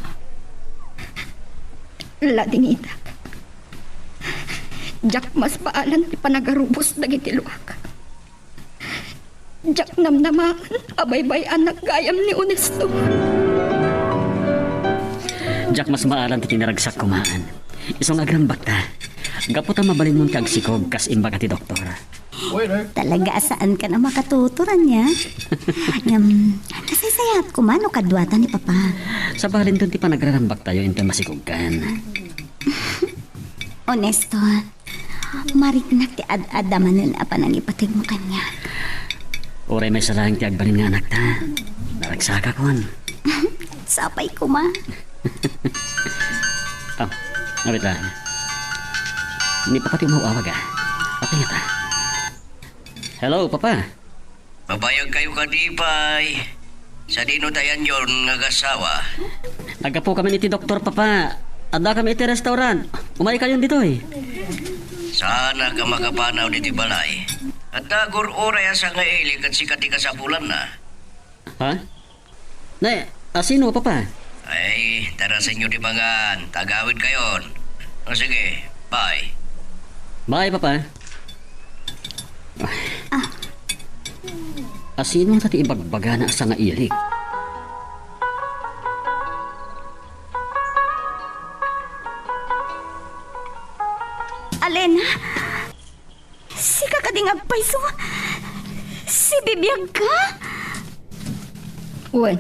Ladingitak. Diak masbaalan ti panagarubos dagiti luak. Diak namnamaen a baybay-anak gayam ni Ernesto. Diak masbaalan ti kinaragsak kumaan. Isu nga agrambakta. Gapu ta mabalinmon ti agsikog kas imbaga ti doktor. Talaga a saankan a makatuturan niya. Ngem, nasaysayaat koma no kaduata ni Papa. Sabalinton ti panagrarambaktayo inton masikogkan. Ernesto, mariknak ti ad-ad a manen a panangipatigmo kaniak. Uray maysa laeng ti agbalin nga anakta, naragsakakon. Sapay koma. Ah, ngawit la. Ni Papa ti umaw-awag, ah. Apay ngata? Hello, Papa. Mabayagkayo kadi pay? Sadino ti ayanyon nga agasawa? Naggapukamin iti doktor, Papa. Addakami iti restaurant. Umaykayon ditoy. Saanak a makapanaw ditoy balay. Adda agur-uray a sangailik ket sika ti kasapulanna. Ha? Ne, asino, Papa? Ay, tarasenyo ti pangan. Agawidkayon. O sige, bye. Bye, Papa. Ah. Asino ngata ti ibagbagana a sangailik? Alena? Sika kadi nga agpayso? Si Bibiagka? Wen,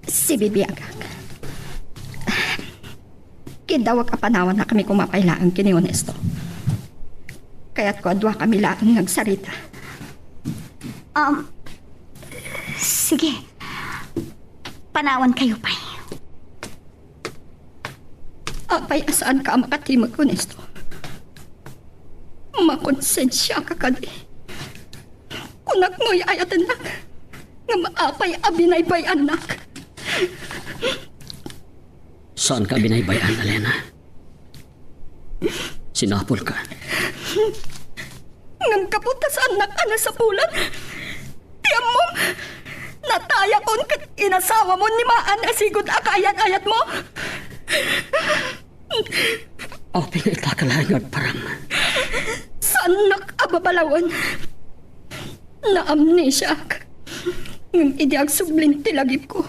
si Bibiagak. Kiddawak a panawannakami koma pay laeng ken ni Ernesto. Kayatko a duakami laeng nga agsarita. Um, sige. Panawankayo pay. Apay a saanka a makatimeg, Ernesto? Makonsensiaka kadi? Kunak no ay-ayatennak, ngem apay a binaybay-annak? Saanka a binaybay-an, Alena. Sinapulka. Ngem gapu ta saannak a nasapulan, ti ammom, natayakon ket inasawamon ni Maan a sigud a kaayat-ayatmo. Apay nga itaka laeng nga agparang? Saannak a babalawen. Naamnesiaak. Ngem idi agsublin ti lagipko,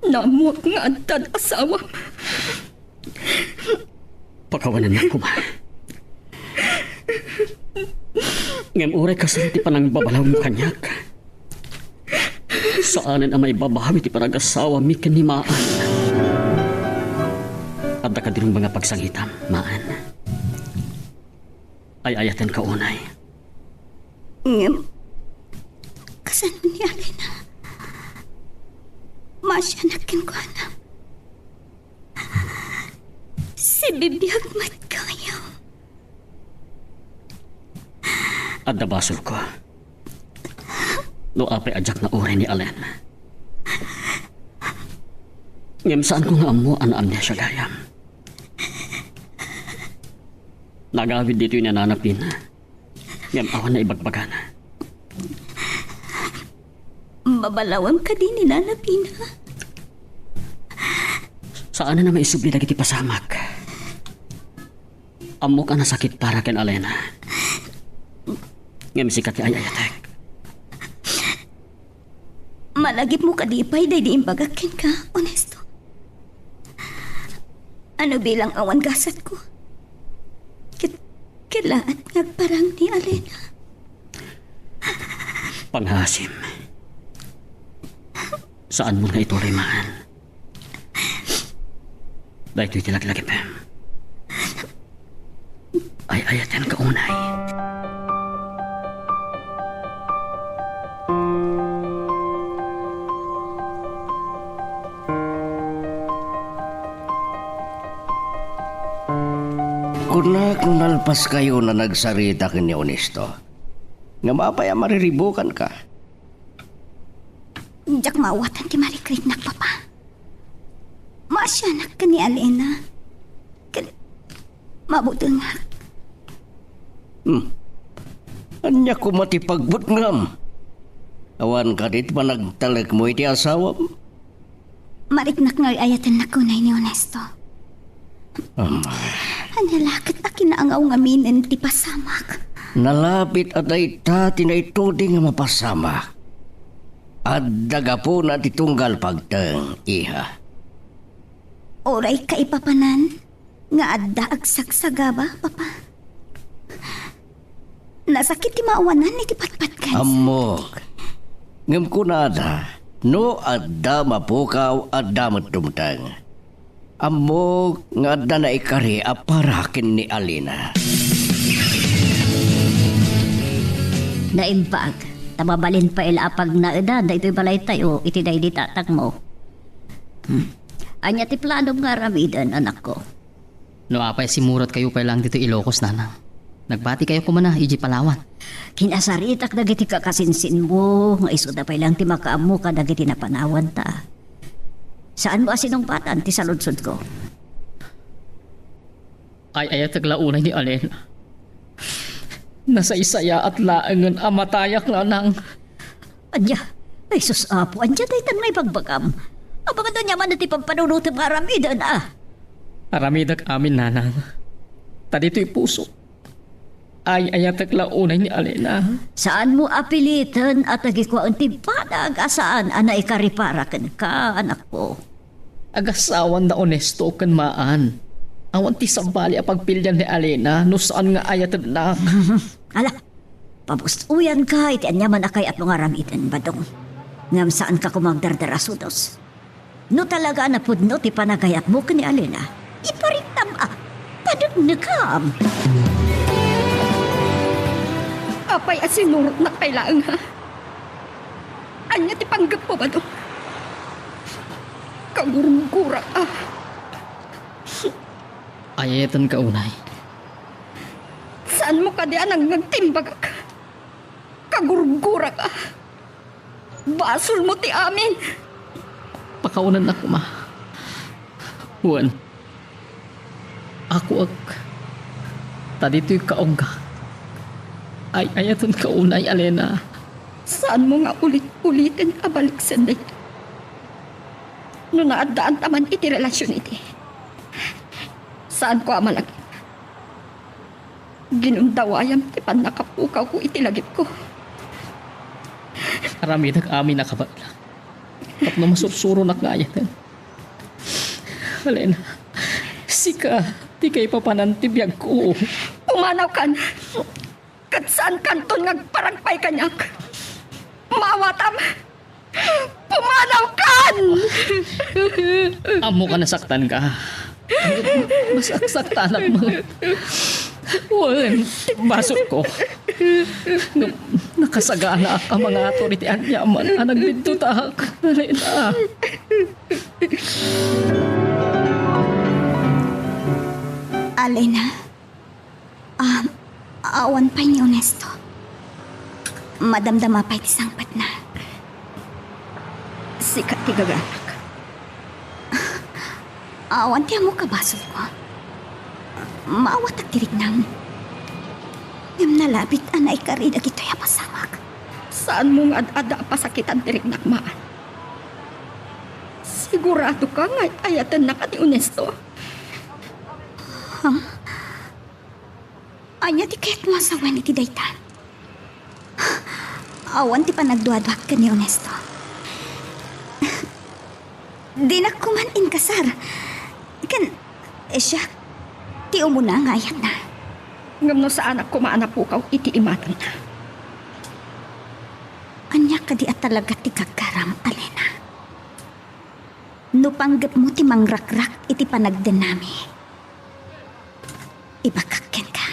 naammoak nga addan asawam. Pakawanennak koma. Ngem uray kasano ti panangbabalawmo kaniak, saanen a maibabawi ti panagasawami ken ni Maan. Adda kadi rumeng a pagsangitam, Maan? Ay-ayatenka unay. Ngem, kasano ni Alena? Maasianak kenkuana. Sibibiag met kayam. Adda basolko. No apay a diak nauray ni Alen. Ngem saanko nga ammo a naamnesia gayam. Nagawid ditoy ni Nana Pina. Ngem awan naibagbagana. Mabalawem kadi ni Nana Pina? Saanen a maisubli dagiti pasamak. Ammok a nasakit para ken Alena. Ngem sika ti ay-ayatek. Malagipmo kadi pay daydi imbagak kenka, Onesto? Ano bilang awan gasatko? Ket, ket laeng nga agparang ni Alena. Pangaasim. Saanmo nga ituloy man. Daytoy ti lagilagipem. Ay-ayatenka unay. Kunak no nalpaskayon a nagsarita ken ni Onesto. Ngem apay a mariribukanka? Diak maawatan ti marikriknak, Papa. Maasianak ken ni Alena. Ken mabutengak. Hmm. Ania koma ti pagbutngam? Awan kadi ti panagtalekmo iti asawam? Mariknak nga ay-ayatennak unay ni Onesto. Ama. Ania la ket a kinaangaw ngaminen ti pasamak? Nalapit a dayta ti naituding a mapasamak. Adda gapuna ti tunggal pagteng, iha. Uray kaipapanan nga adda agsagsagaba, Papa. Nasakit ti maawanan iti patpatkan. Ammok. Ngem kunada, no adda mapukaw, adda met dumteng. Ammok nga adda naikari a para ken ni Alina. Naimbag, ta mabalin pay la a pagnaedan daytoy balaytayo iti daydi tatangmo. Hmm. Ania ti planom nga aramiden, anakko? No apay, simmurotkayo pay laeng ditoy Ilocos, nanang. Nagbatikayo koma idiay Palawan. Kinasaritak dagiti kakasinsinmo nga isuda pay laeng ti makaammo kadagiti napanawanta. Saanmo a sinungbatan ti saludsodko? Ay-ayatek la unay ni Alena. Nasaysayaat laengen a matayak, nanang. Ania? Ay, sus, Apo, ania daytan nga ibagbagam? Amangan no ania manen ti pampanunotem nga aramiden, a? Aramidek amin, nanang. Ta ditoy puso, ay-ayatek la unay ni Alena. Saanmo a piliten a tagikuaen ti banag a saan a naikari para kenka, anakko. Agasawan da Onesto ken Maan. Awan ti sabali a pagpilian ni Alena no saan nga ayatennak. Ala, pabustuyanka iti aniaman a kayatmo nga aramiden, Badong. Ngem saanka koma agdardarasudos. No talaga a napudno ti panagayatmo ken ni Alena, ipariktam a paneknekam. Apay a sinurotnak pay laeng, ha? Ania ti panggepmo, Badong? Kagurgurak a. Ay-ayatenka unay. Saanmo kadi a nangngeg ti imbagak? Kagurgurak a. Basolmo ti amin. Pakawanennak koma. Wen, akuek, ta ditoy kaunggak. Ay-ayatenka unay, Alena. Saanmo nga ulit-uliten a baliksen dayta? No naaddaanta man iti relasion iti, saanko a malagip. Ginundawayam ti pannakapukawko iti lagipko. Aramidek amin a kabaelak tapno masursuronak nga ayaten. Alena, sika ti kaipapanan ti biagko. Pumanawkan! Ket saankanton nga agparang pay kaniak. Maawatam! Pumanawkan! Ammok a nasaktanka. Masaksaktanak met. Wen, ti basolko. Ngem nakasaganaak a mangatur iti aniaman a nagbiddutak, Alena. Alena? Ah, awan pay ni Ernesto. Madamdama pay ti sangpetna. Sika ti gaganak. Awan ti ammok a basolko. Maawatak ti riknam. Ngem nalabit a naikari dagitoy a pasamak. Saanmo nga ad-adda a pasakitan ti riknak, maan? Siguradoka nga ay-ayatennaka ni Ernesto? Huh? Ania ti kayatmo a sawen iti dayta? Awan ti panagduaduak ken ni Ernesto. Dinak koman inkasar. Ken, eh, siak, ti umuna nga ayatna. Ngem no saanak koma a napukaw iti imatangna. Ania kadi a talaga ti gagaram, Alena? No panggepmo ti mangrakrak iti panagdennami, ibagak kenka,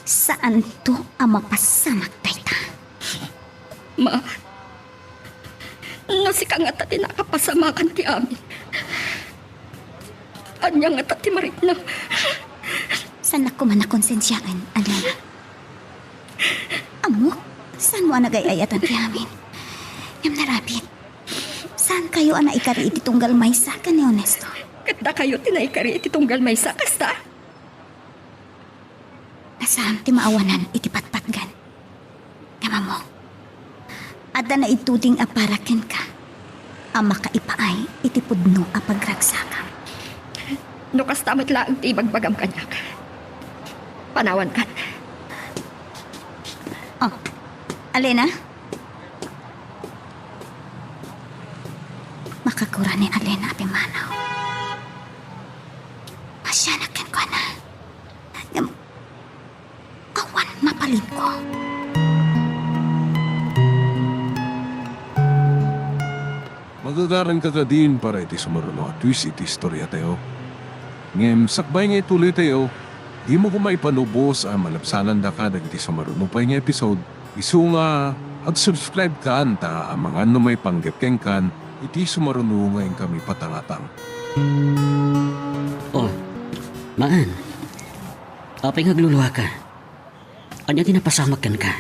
saanto a mapasamak dayta. Ma, no sika ngata ti nakapasamakan ti amin, ania ngata ti mariknam? Saannak koman a konsensiaen, Alena. Ammok, saanmo a nagay-ayatan ti amin. Ngem nalabit, saankayo a naikari iti tunggal maysa ken ni Ernesto. Ket dakayo ti naikari iti tunggal maysa, kasta? Nasaam ti maawanan iti patpatgen. Ngem ammok, adda naituding a para kenka a makaipaay iti pudno a pagragsakam. No kasta met laeng ti ibagbagam kaniak, panawankan. Oh, Alena? Makagura ni Alena a pimmanaw. Masianak kenkuana. Ngem awan mabalinko. Magagaranka kadin para iti sumaruno a twist iti istoriatayo. Ngem sakbay nga ituloytayo, dimo koma ipanubos a malabsanandaka dagiti sumaruno pay nga episode. Isu nga, ag-subscribe kan ta amangan no maipanggep kenkan iti sumaruno nga inkami patangatang. Oh, maan. Apay nga agluluaka? Ania ti napasamak kenka?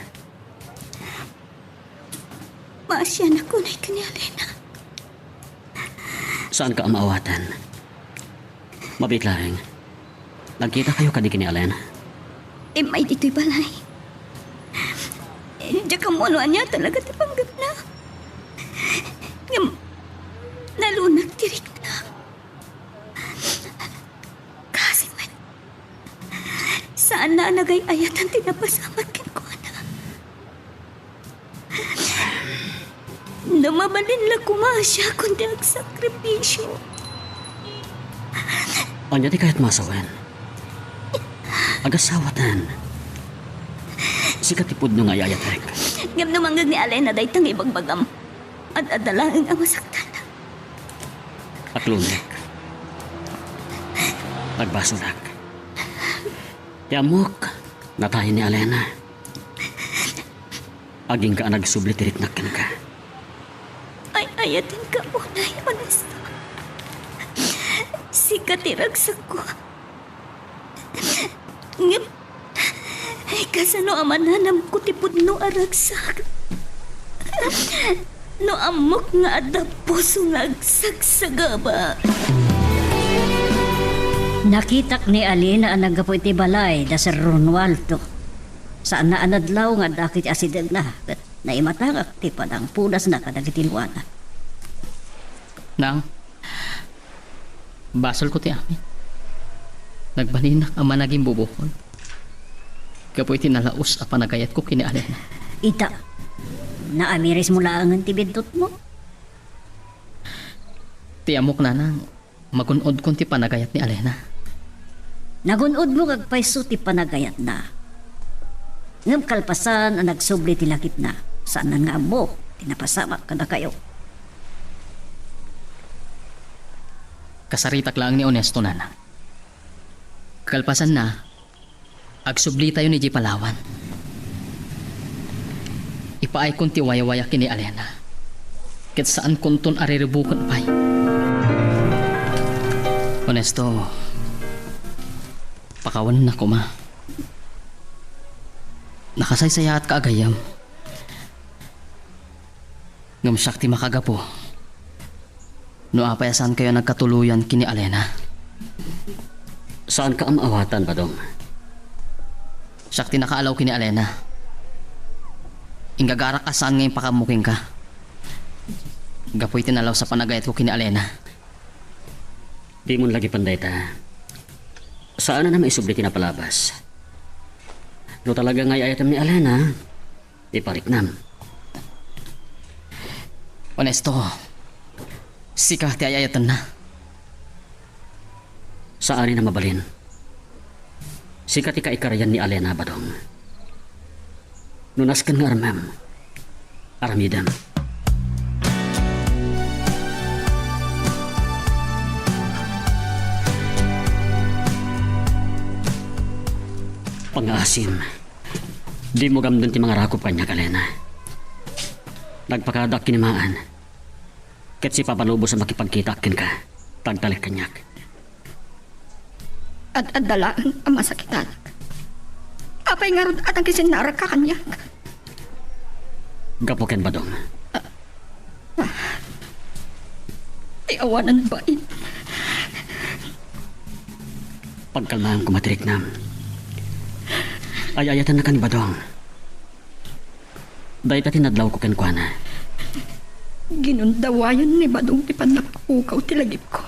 Maasianak unay ken ni Alena. Saanka a maawatan. Mabiit laeng. Nagkitakayo kadi ken ni Alena? Immay ditoy balay. Diak ammo no ania talaga ti panggepna. Ngem, nalunak ti rikna. Kaasi met, saanna a nagay-ayatan ti napasamak kenkuana. No mabalin la koma a siakon ti agsakripisio. Ania ti kayatmo a sawen? Agasawatan. Sika ti pudno nga ay-ayatek. Ngem no mangngeg ni Alena dayta nga ibagbagam, ad-adda laeng a masaktan. Aklonek. Agbasolak. Ti ammok, natayen ni Alena. Agingga a nagsubli ti riknak kenka. Ay-ayatenka unay, Ernesto. Sika ti ragsakko. Ngem, kasano a mananamko ti pudno a ragsak? No ammok nga adda puso nga agsagsagaba. Nakitak ni Alena a naggapu iti balay da Sir Romualdo. Saanna a nadlaw nga adda ket asidegna, ket naimatangak ti panangpudasna kadagiti nuana. Nang, basolko ti amin. Nagbalinak a managimbubokon gapu iti nalaus a panagayatko ken ni Alena. Ita, naamirismo laengen ti biddutmo. Ti ammok, Nanang, magun-odkon ti panagayat ni Alena. Nagun-odmo nga agpayso ti panagayatna. Ngem kalpasan a nagsubli ti lakipna, saanan nga ammo ti napasamak kadakayo. Kasaritak laeng ni Ernesto, Nanang. Kalpasanna, Agsublitayon idiay Palawan. Ipaaykon ti waywayak ken ni Alena. Ket saankonton a riribuken pay. Honesto, pakawanennak koma. Nakasaysayaatka a gayyem. Ngem siak ti makagapu no apay a saankayo a nagkatuloyan ken ni Alena. Saanka a maawatan, Badong. Siak ti nakaalaw ken ni Alena. Inggagarak a saan nga impakaammo kenka. Gapu iti nalawsapan a gayatko ken ni Alena. Dimon lagipen dayta. Saanen a maisubli ti napalabas. No talaga nga ay-ayatem ni Alena, ipariknam. Honesto, sika ti ay-ayatenna. Saanen a mabalin. Sika ti kaikarian ni Alena, Badong. No nasken nga armem, aramidem. Pangngaasim, dimo gamden ti mangarakop kaniak, Alena. Nagpakadaak ken ni Maan. Ket sipapanubos a makipagkitaak kenka, ta agtalek kaniak. Ad-adda laeng a masakitanak. Apay ngarud a nagisinnaragka kaniak? Gapu ken Badong. Ti awanan bain. Pagkalmaem koma ti riknam. Ay-ayatennaka ni Badong. Dayta ti nadlawko kenkuana. Ginundawayan ni Badong ti pannapukaw ti lagipko.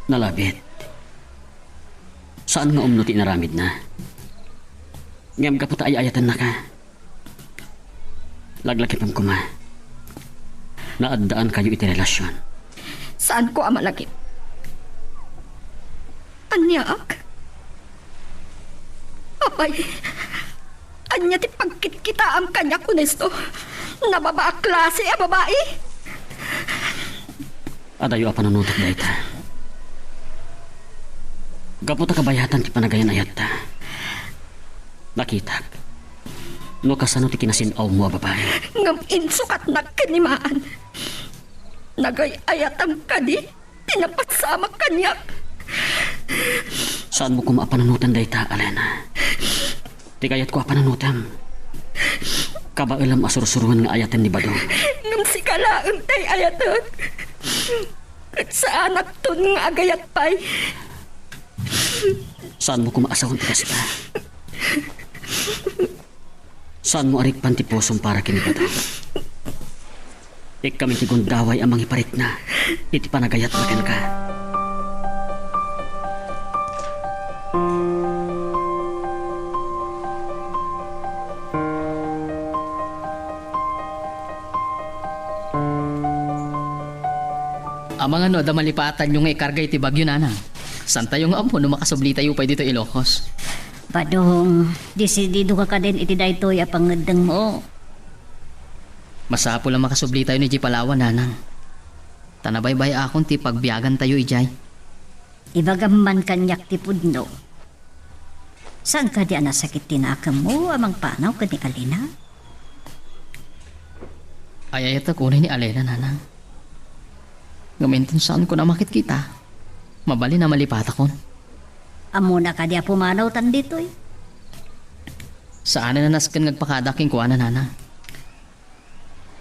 Nalabit. Saan nga umno ti inaramidna. Ngem gapu ta ay-ayatennaka. Laglagipem koma. Naaddaankayo iti relasion. Saanko a malagip. Aniaak? Apay, ania ti pagkitkitaam kaniak, Honesto? Nababa a klase a babai? Adayo a panunotek dayta. Gapu ta kabayatan ti panagayan-ayatta. Nakitak no kasano ti kinasin-awmo a babai. Ngem insukatnak ken ni Maan. Nagay-ayatam kadi ti napasamak kaniak. Saanmo koma a panunoten dayta, Alena. Ti kayatko a panunotem, kabaelam a sursuroen nga ayaten ni Badong. Ngem sika laeng ti ay-ayatek. Ket saanakton nga agayat pay. Saanmo koma a sawen ti kasta. Saanmo a rikpan ti pusom para ken ni Badong. Ikkami ti gundaway a mangiparikna iti panagayatna kenka. Amangan no adda malipatanyo nga ikarga iti bagyo, nanang. Saantayo nga ammo no makasublitayo pay ditoy Ilocos. Badong, desididoka kadin iti daytoy a pangngeddengmo? Masapul a makasublitayon idiay Palawan, nanang. Ta nabaybay-akon ti pagbiagantayo idiay. Ibagam man kaniak ti pudno. Saan kadi a nasakit ti nakemmo a mangpanaw ken ni Alena? Ay-ayatek unay ni Alena, nanang. Ngem inton saanko a makitkita, mabalin a malipatakon. Ammona kadi a pumanawtan ditoy? Saanen a nasken nga agpakada kenkuana, nanang.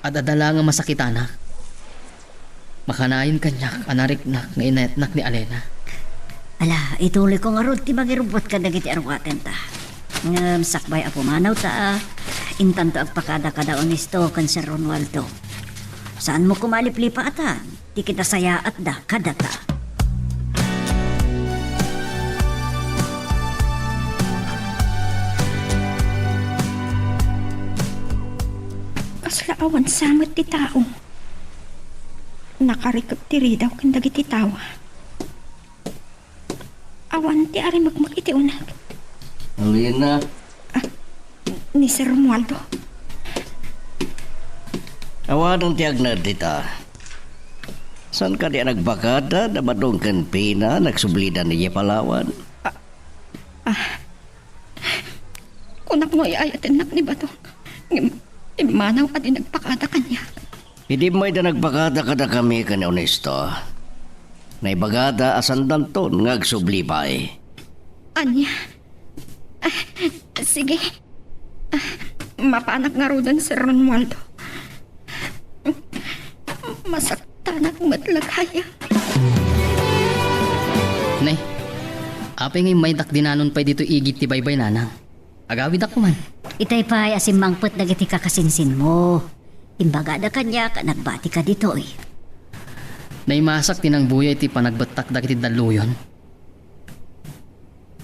Ad-adda laeng a masakitanak. Makanayon kaniak a nariknak nga inayatnak ni Alena. Ala, ituloyko ngarud ti mangirubbot kadagiti arugatenta. Ngem sakbay a pumanawta, intanto agpakada kada Honesto ken Sir Romualdo. Saanmo koma a liplipatan ti kinasayaatda kadata. Kasla awan sa met ti tao. Nakarikep ti ridaw ken dagiti tawa. Awan ti arimekmek iti uneg. Alina. Ah, ni Sir Romualdo. Awanen ti agna dita. Saan kadi a nagpakada da Badong ken Pina, nagsublida idiay Palawan? Ah, no ay-ayatennak ni Badong. Ngem, immanaw a di nagpakada kaniak. Idi mayda nagpakada kadakami ken ni Honesto, naibagada a saandanton nga agsubli pay. Ania? Ah, sige. Ah, mapanak ngaruden, Sir Romualdo. Masaktanak met la gayam. Ne, apay nga immaydak dinanon pay ditoy igid ti baybay, nanang? Agawidak man. Itay pay a simmangpet dagiti kakasinsinmo. Imbagada kaniak a nagbatika ditoy. Naimasak ti nangbuya iti panagbettak dagiti dalluyon.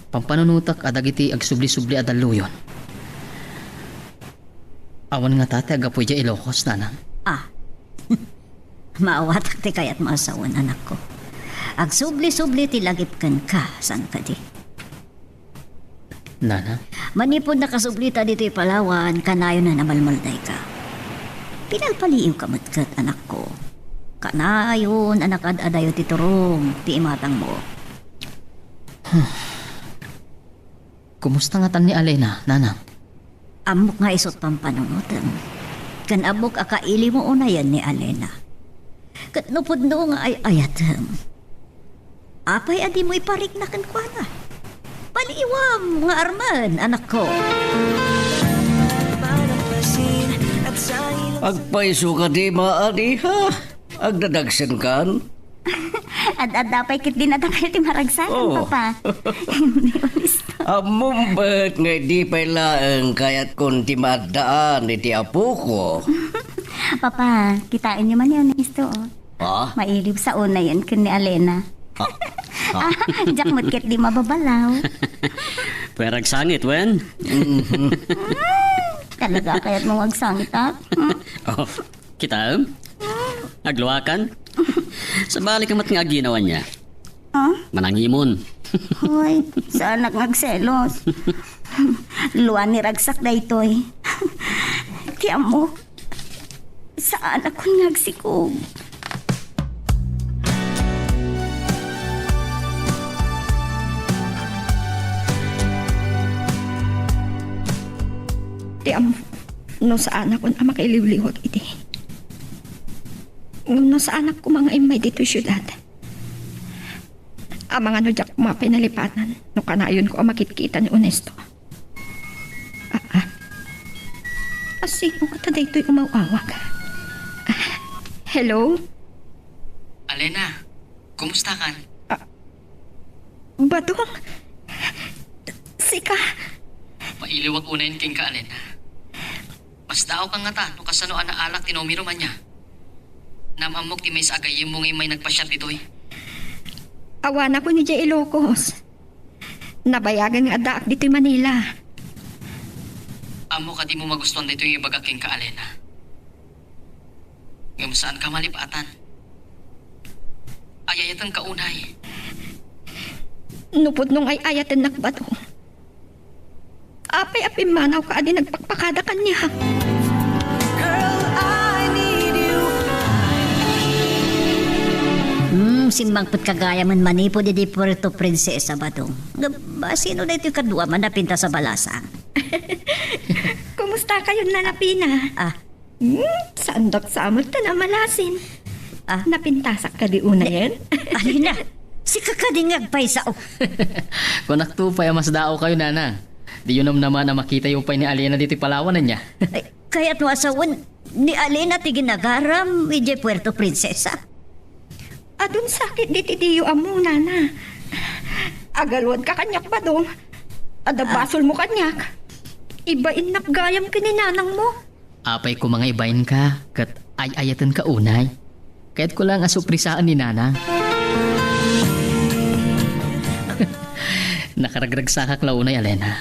Pampanunotek a dagiti agsubli-subli a dalluyon. Awan ngata ti aggapu idiay Ilocos, nanang. Ah. Maawatak ti kayatmo a sawen, anakko. Agsubli-subli ti lagip kenka, saan kadi? Nanang? Manipud nakasublita ditoy Palawan, kanayon a namalmaldayka. Pinalpaliiwka met ket, anakko. Kanayon a nakaad-adayo ti turong ti imatangmo. Kumusta ngatan ni Alena, nanang? Ammok nga isut' pampanunotem. Ken ammok a kailimo unayen ni Alena. Ket no pudno nga ay-ayatem, apay a dimo iparikna kenkuana? Paliiwam nga armen, anakko. Agpayso kadi, Maaniha? Agdadagsenkan? Ad-adda pay ketdin a dakayo ti maragsakan, Oo. Papa. Ni Honesto. Ammom met nga idi pay laeng kayatkon ti maaddaan iti apoko. Papa, kitaenyo man ni Honesto, oh. Ah? Mailiw sa unayen ken ni Alena. Ah, ah. Ah, diak met ketdi mababalaw. Pwera agsangit, wen? Mhm. Hmm, talaga kayatmo nga agsangit, ah? Hmm. Oh, kitaem? Agluakan? Sabali ka met nga agginaw ania. Ah? Manangimon. Hoy, saanak nga agselos. Lua ni ragsak daytoy. Ti ammok, saanakon nga agsikog. Ti ammok, no saanakon a makailiwliwag idi. Ngem no saanak koma nga immay ditoy siudad, amangan no diak koma pay nalipanan no kanayonko a makitkita ni Honesto. Ah, ah. A, sino ngata daytoy umaw-awag? Ah, hello? Alena, kumustakan? Ah, Badong? Sika? Mailiwak unayen kenka, Alena. Masdaawka ngata no kasano a naalak ti numerom ania. Naam-ammok ti maysa a gayyemmo nga immay nagpasiar ditoy. Awanakon idiay Ilocos. Nabayagan nga addaak ditoy Manila. Ammok a dimo magustuan daytoy nga ibagak kenka, Alena. Ngem saanka malip-atan. Ay-ayatenka unay. No pudno nga ay-ayatennak, Badong, apay a pimmanawka a di nagpakpakada kaniak? Hmm, simmangpetka gayamen manipud idi Puerto Princesa, Badong. Ngem, sino daytoy kaduam a napintas a balasang? Kumustakayon, Nana Pina? Ah, Hmm, saandak sa met ta namalasin. Ah. Napintasak kadi unayen? Alena, sika kadi nga agpayso? Kunak to pay a masdaawkayo, Nana. Diyo namnama a makitayo pay ni Alena ditoy Palawan ania. Ay, kayatmo a sawen, ni Alena ti ginagaram idiay Puerto Princesa. Adun sakit diti diyo ammo, Nana. Agaluadka kaniak, Badong. Adda basolmo kaniak. Ibainnak gayam ken ni nanangmo. Apay koma nga ibainka ket ay-ayatenka unay. Kayatko laeng a surprisaen ni Nana. Nakaragragsakak la unay, Alena.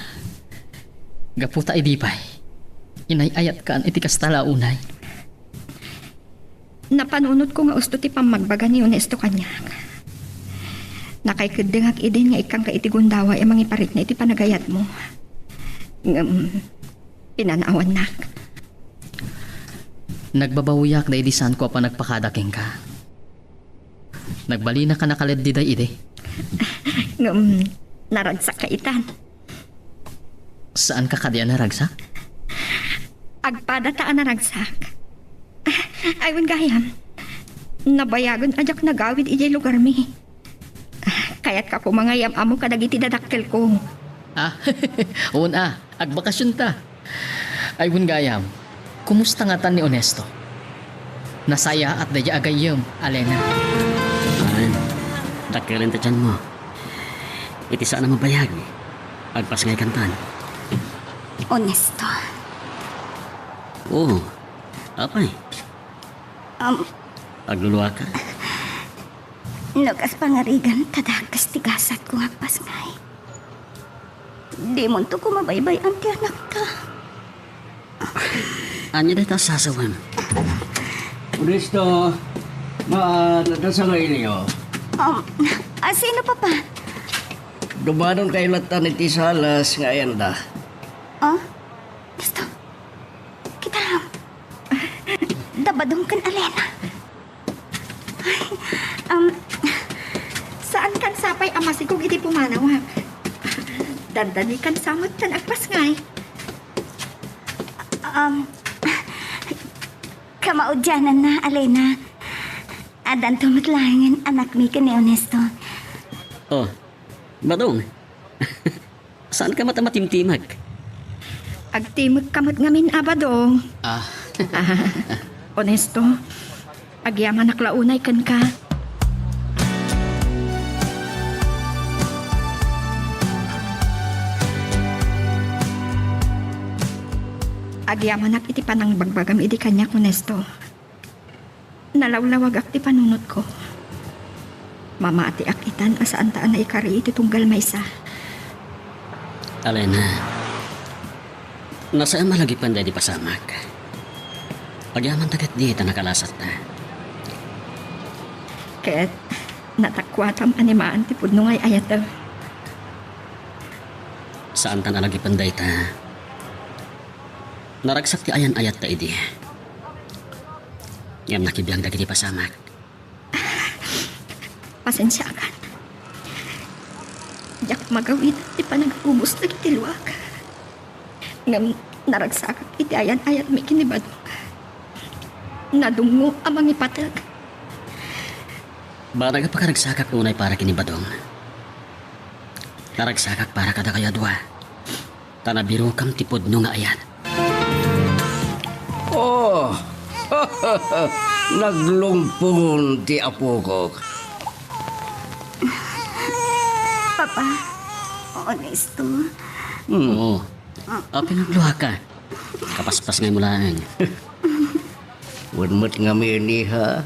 Gapu ta idi pay, inay-ayatkan iti kasta la unay. Napanunotko nga usto ti pammagbaga ni Honesto kaniak. Nakaikeddengak idin nga ikkanka iti gundaway a mangiparikna iti panagayatmo. Ngem, pinanawannak. Nagbabawiak daydi saanko a panagpakada kenka. Nagbalinaka a nakaleddida idi. Ngem, naragsakka itan. Saanka kadi a naragsak? Agpadata a naragsak. Ay, wen gayam. Nabayagen a diak nagawid idiay lugarmi. Kayatka koma nga iyam-ammo kadagiti dadakkelko. Ah, wen a, agbakasionta. Ay, wen gayam, kumusta ngatan ni Onesto? Nasayaat daydiay a gayyem, Alena. Amen. Dakkelen ti tianmo. Iti saan a mabayag, agpasngaykanton. Onesto. Oo. Apay? Um, Agluluaka? No kas pangarigan, ta dakes ti gasatko nga agpasngay. Dimonto koma baybay-an ti anakta. Ania dayta a sasawem? Onesto, maan, adda sangailiyo. Um, a, sino, Papa? Dumanonkayo latta iti salas nga ayanda. Ah? Gusto? Kita. Da Badong ken Alena. Ay, um, saankan sapay a masikog iti pumanawak. Dandanikan sa met ken agpasngay. Um, kamaudiananna, Alena. Addanto met laengen anakmi ken ni Onesto. Oh, Badong. Saanka met a matimtimag? Agtimekka met ngamin a, Badong. Ah. Ah, Onesto, agyamanak la unay kenka. Agyamanak iti panangbagbagam idi kaniak, Onesto. Nalawlawagak ti panunotko. Mamatiak itan a saanta a naikari iti tunggal maysa. Alena, nasaem a lagipen daydi pasamak. Agyamanta ketdi ta nakalasatta. Ket natakuatam a ni maan ti pudno nga ay-ayatem. Saantan a lagipen dayta. Naragsak ti ayan-ayatta idi. Ngem nakibiang dagiti pasamak. Pasensiakan. Diak magawid ti panagagubos dagiti luak. Ngem naragsakak iti ayan-ayatmi ken ni Badong. Nadungngo a mangipatek. Banag a pakaragsakak unay para ken ni Badong. Naragsakak para kadakayo a dua. Ta nabirokam ti pudno nga ayat. Oh! Naglungpon ti apokok. Papa, Onesto. Hmm. Oo. Apay nga agluaka? Kapaspasngaymo laeng. Wen met ngamin, iha.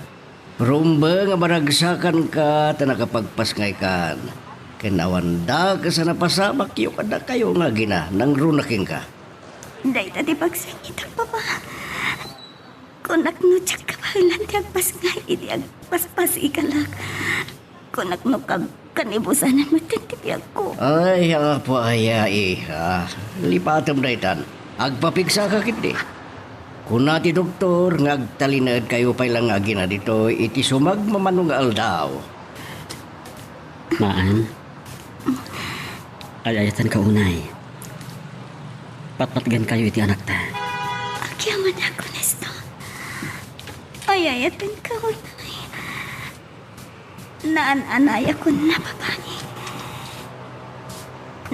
Rumbeng a maragsakanka ta nakapagpasngaykan. Ken awan dakes a napasamakyo kadakayo nga agina nangruna kenka. Dayta ti pagsengetak, Papa. Kunak no diak kabaelan ti agpasngay idi agpaspasikalak. Kunak no kab-, kanibusanan met ti biagko. Ay, Apo aya, iha. Lipatem daytan. Agpapigsaka ketdi. Kuna ti doktor nga agtalinaedkayo pay la nga agina ditoy iti sumagmamano nga aldaw. Maan, ay-ayatenka unay. Patpatgenkayo iti anakta. Agyamanak, Onesto. Ay-ayatenka unay. Naan-anayakon a babai.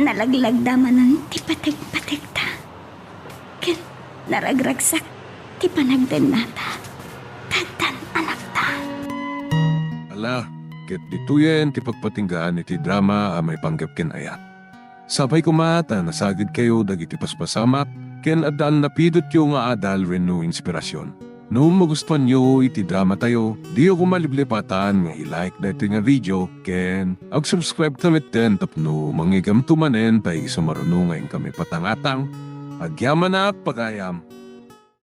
Nalaglagda manen ti pateg-pategta. Ken naragragsak ti panagdennata. Tantan anakta. Ala, ket ditoyen ti pagpatinggaan iti drama a maipanggep ken ayat. Sapay koma ta nasagidkayo dagiti paspasamak ken addan napidotyo nga adal wenno inspirasyon. No magustuanyo iti dramatayo, diyo koma liplipatan nga i-like daytoy nga video ken ag-subscribe ta metten tapno mangngeggamto manen ta isu maruno nga inkami patangatang. Agyamanak, pagayam.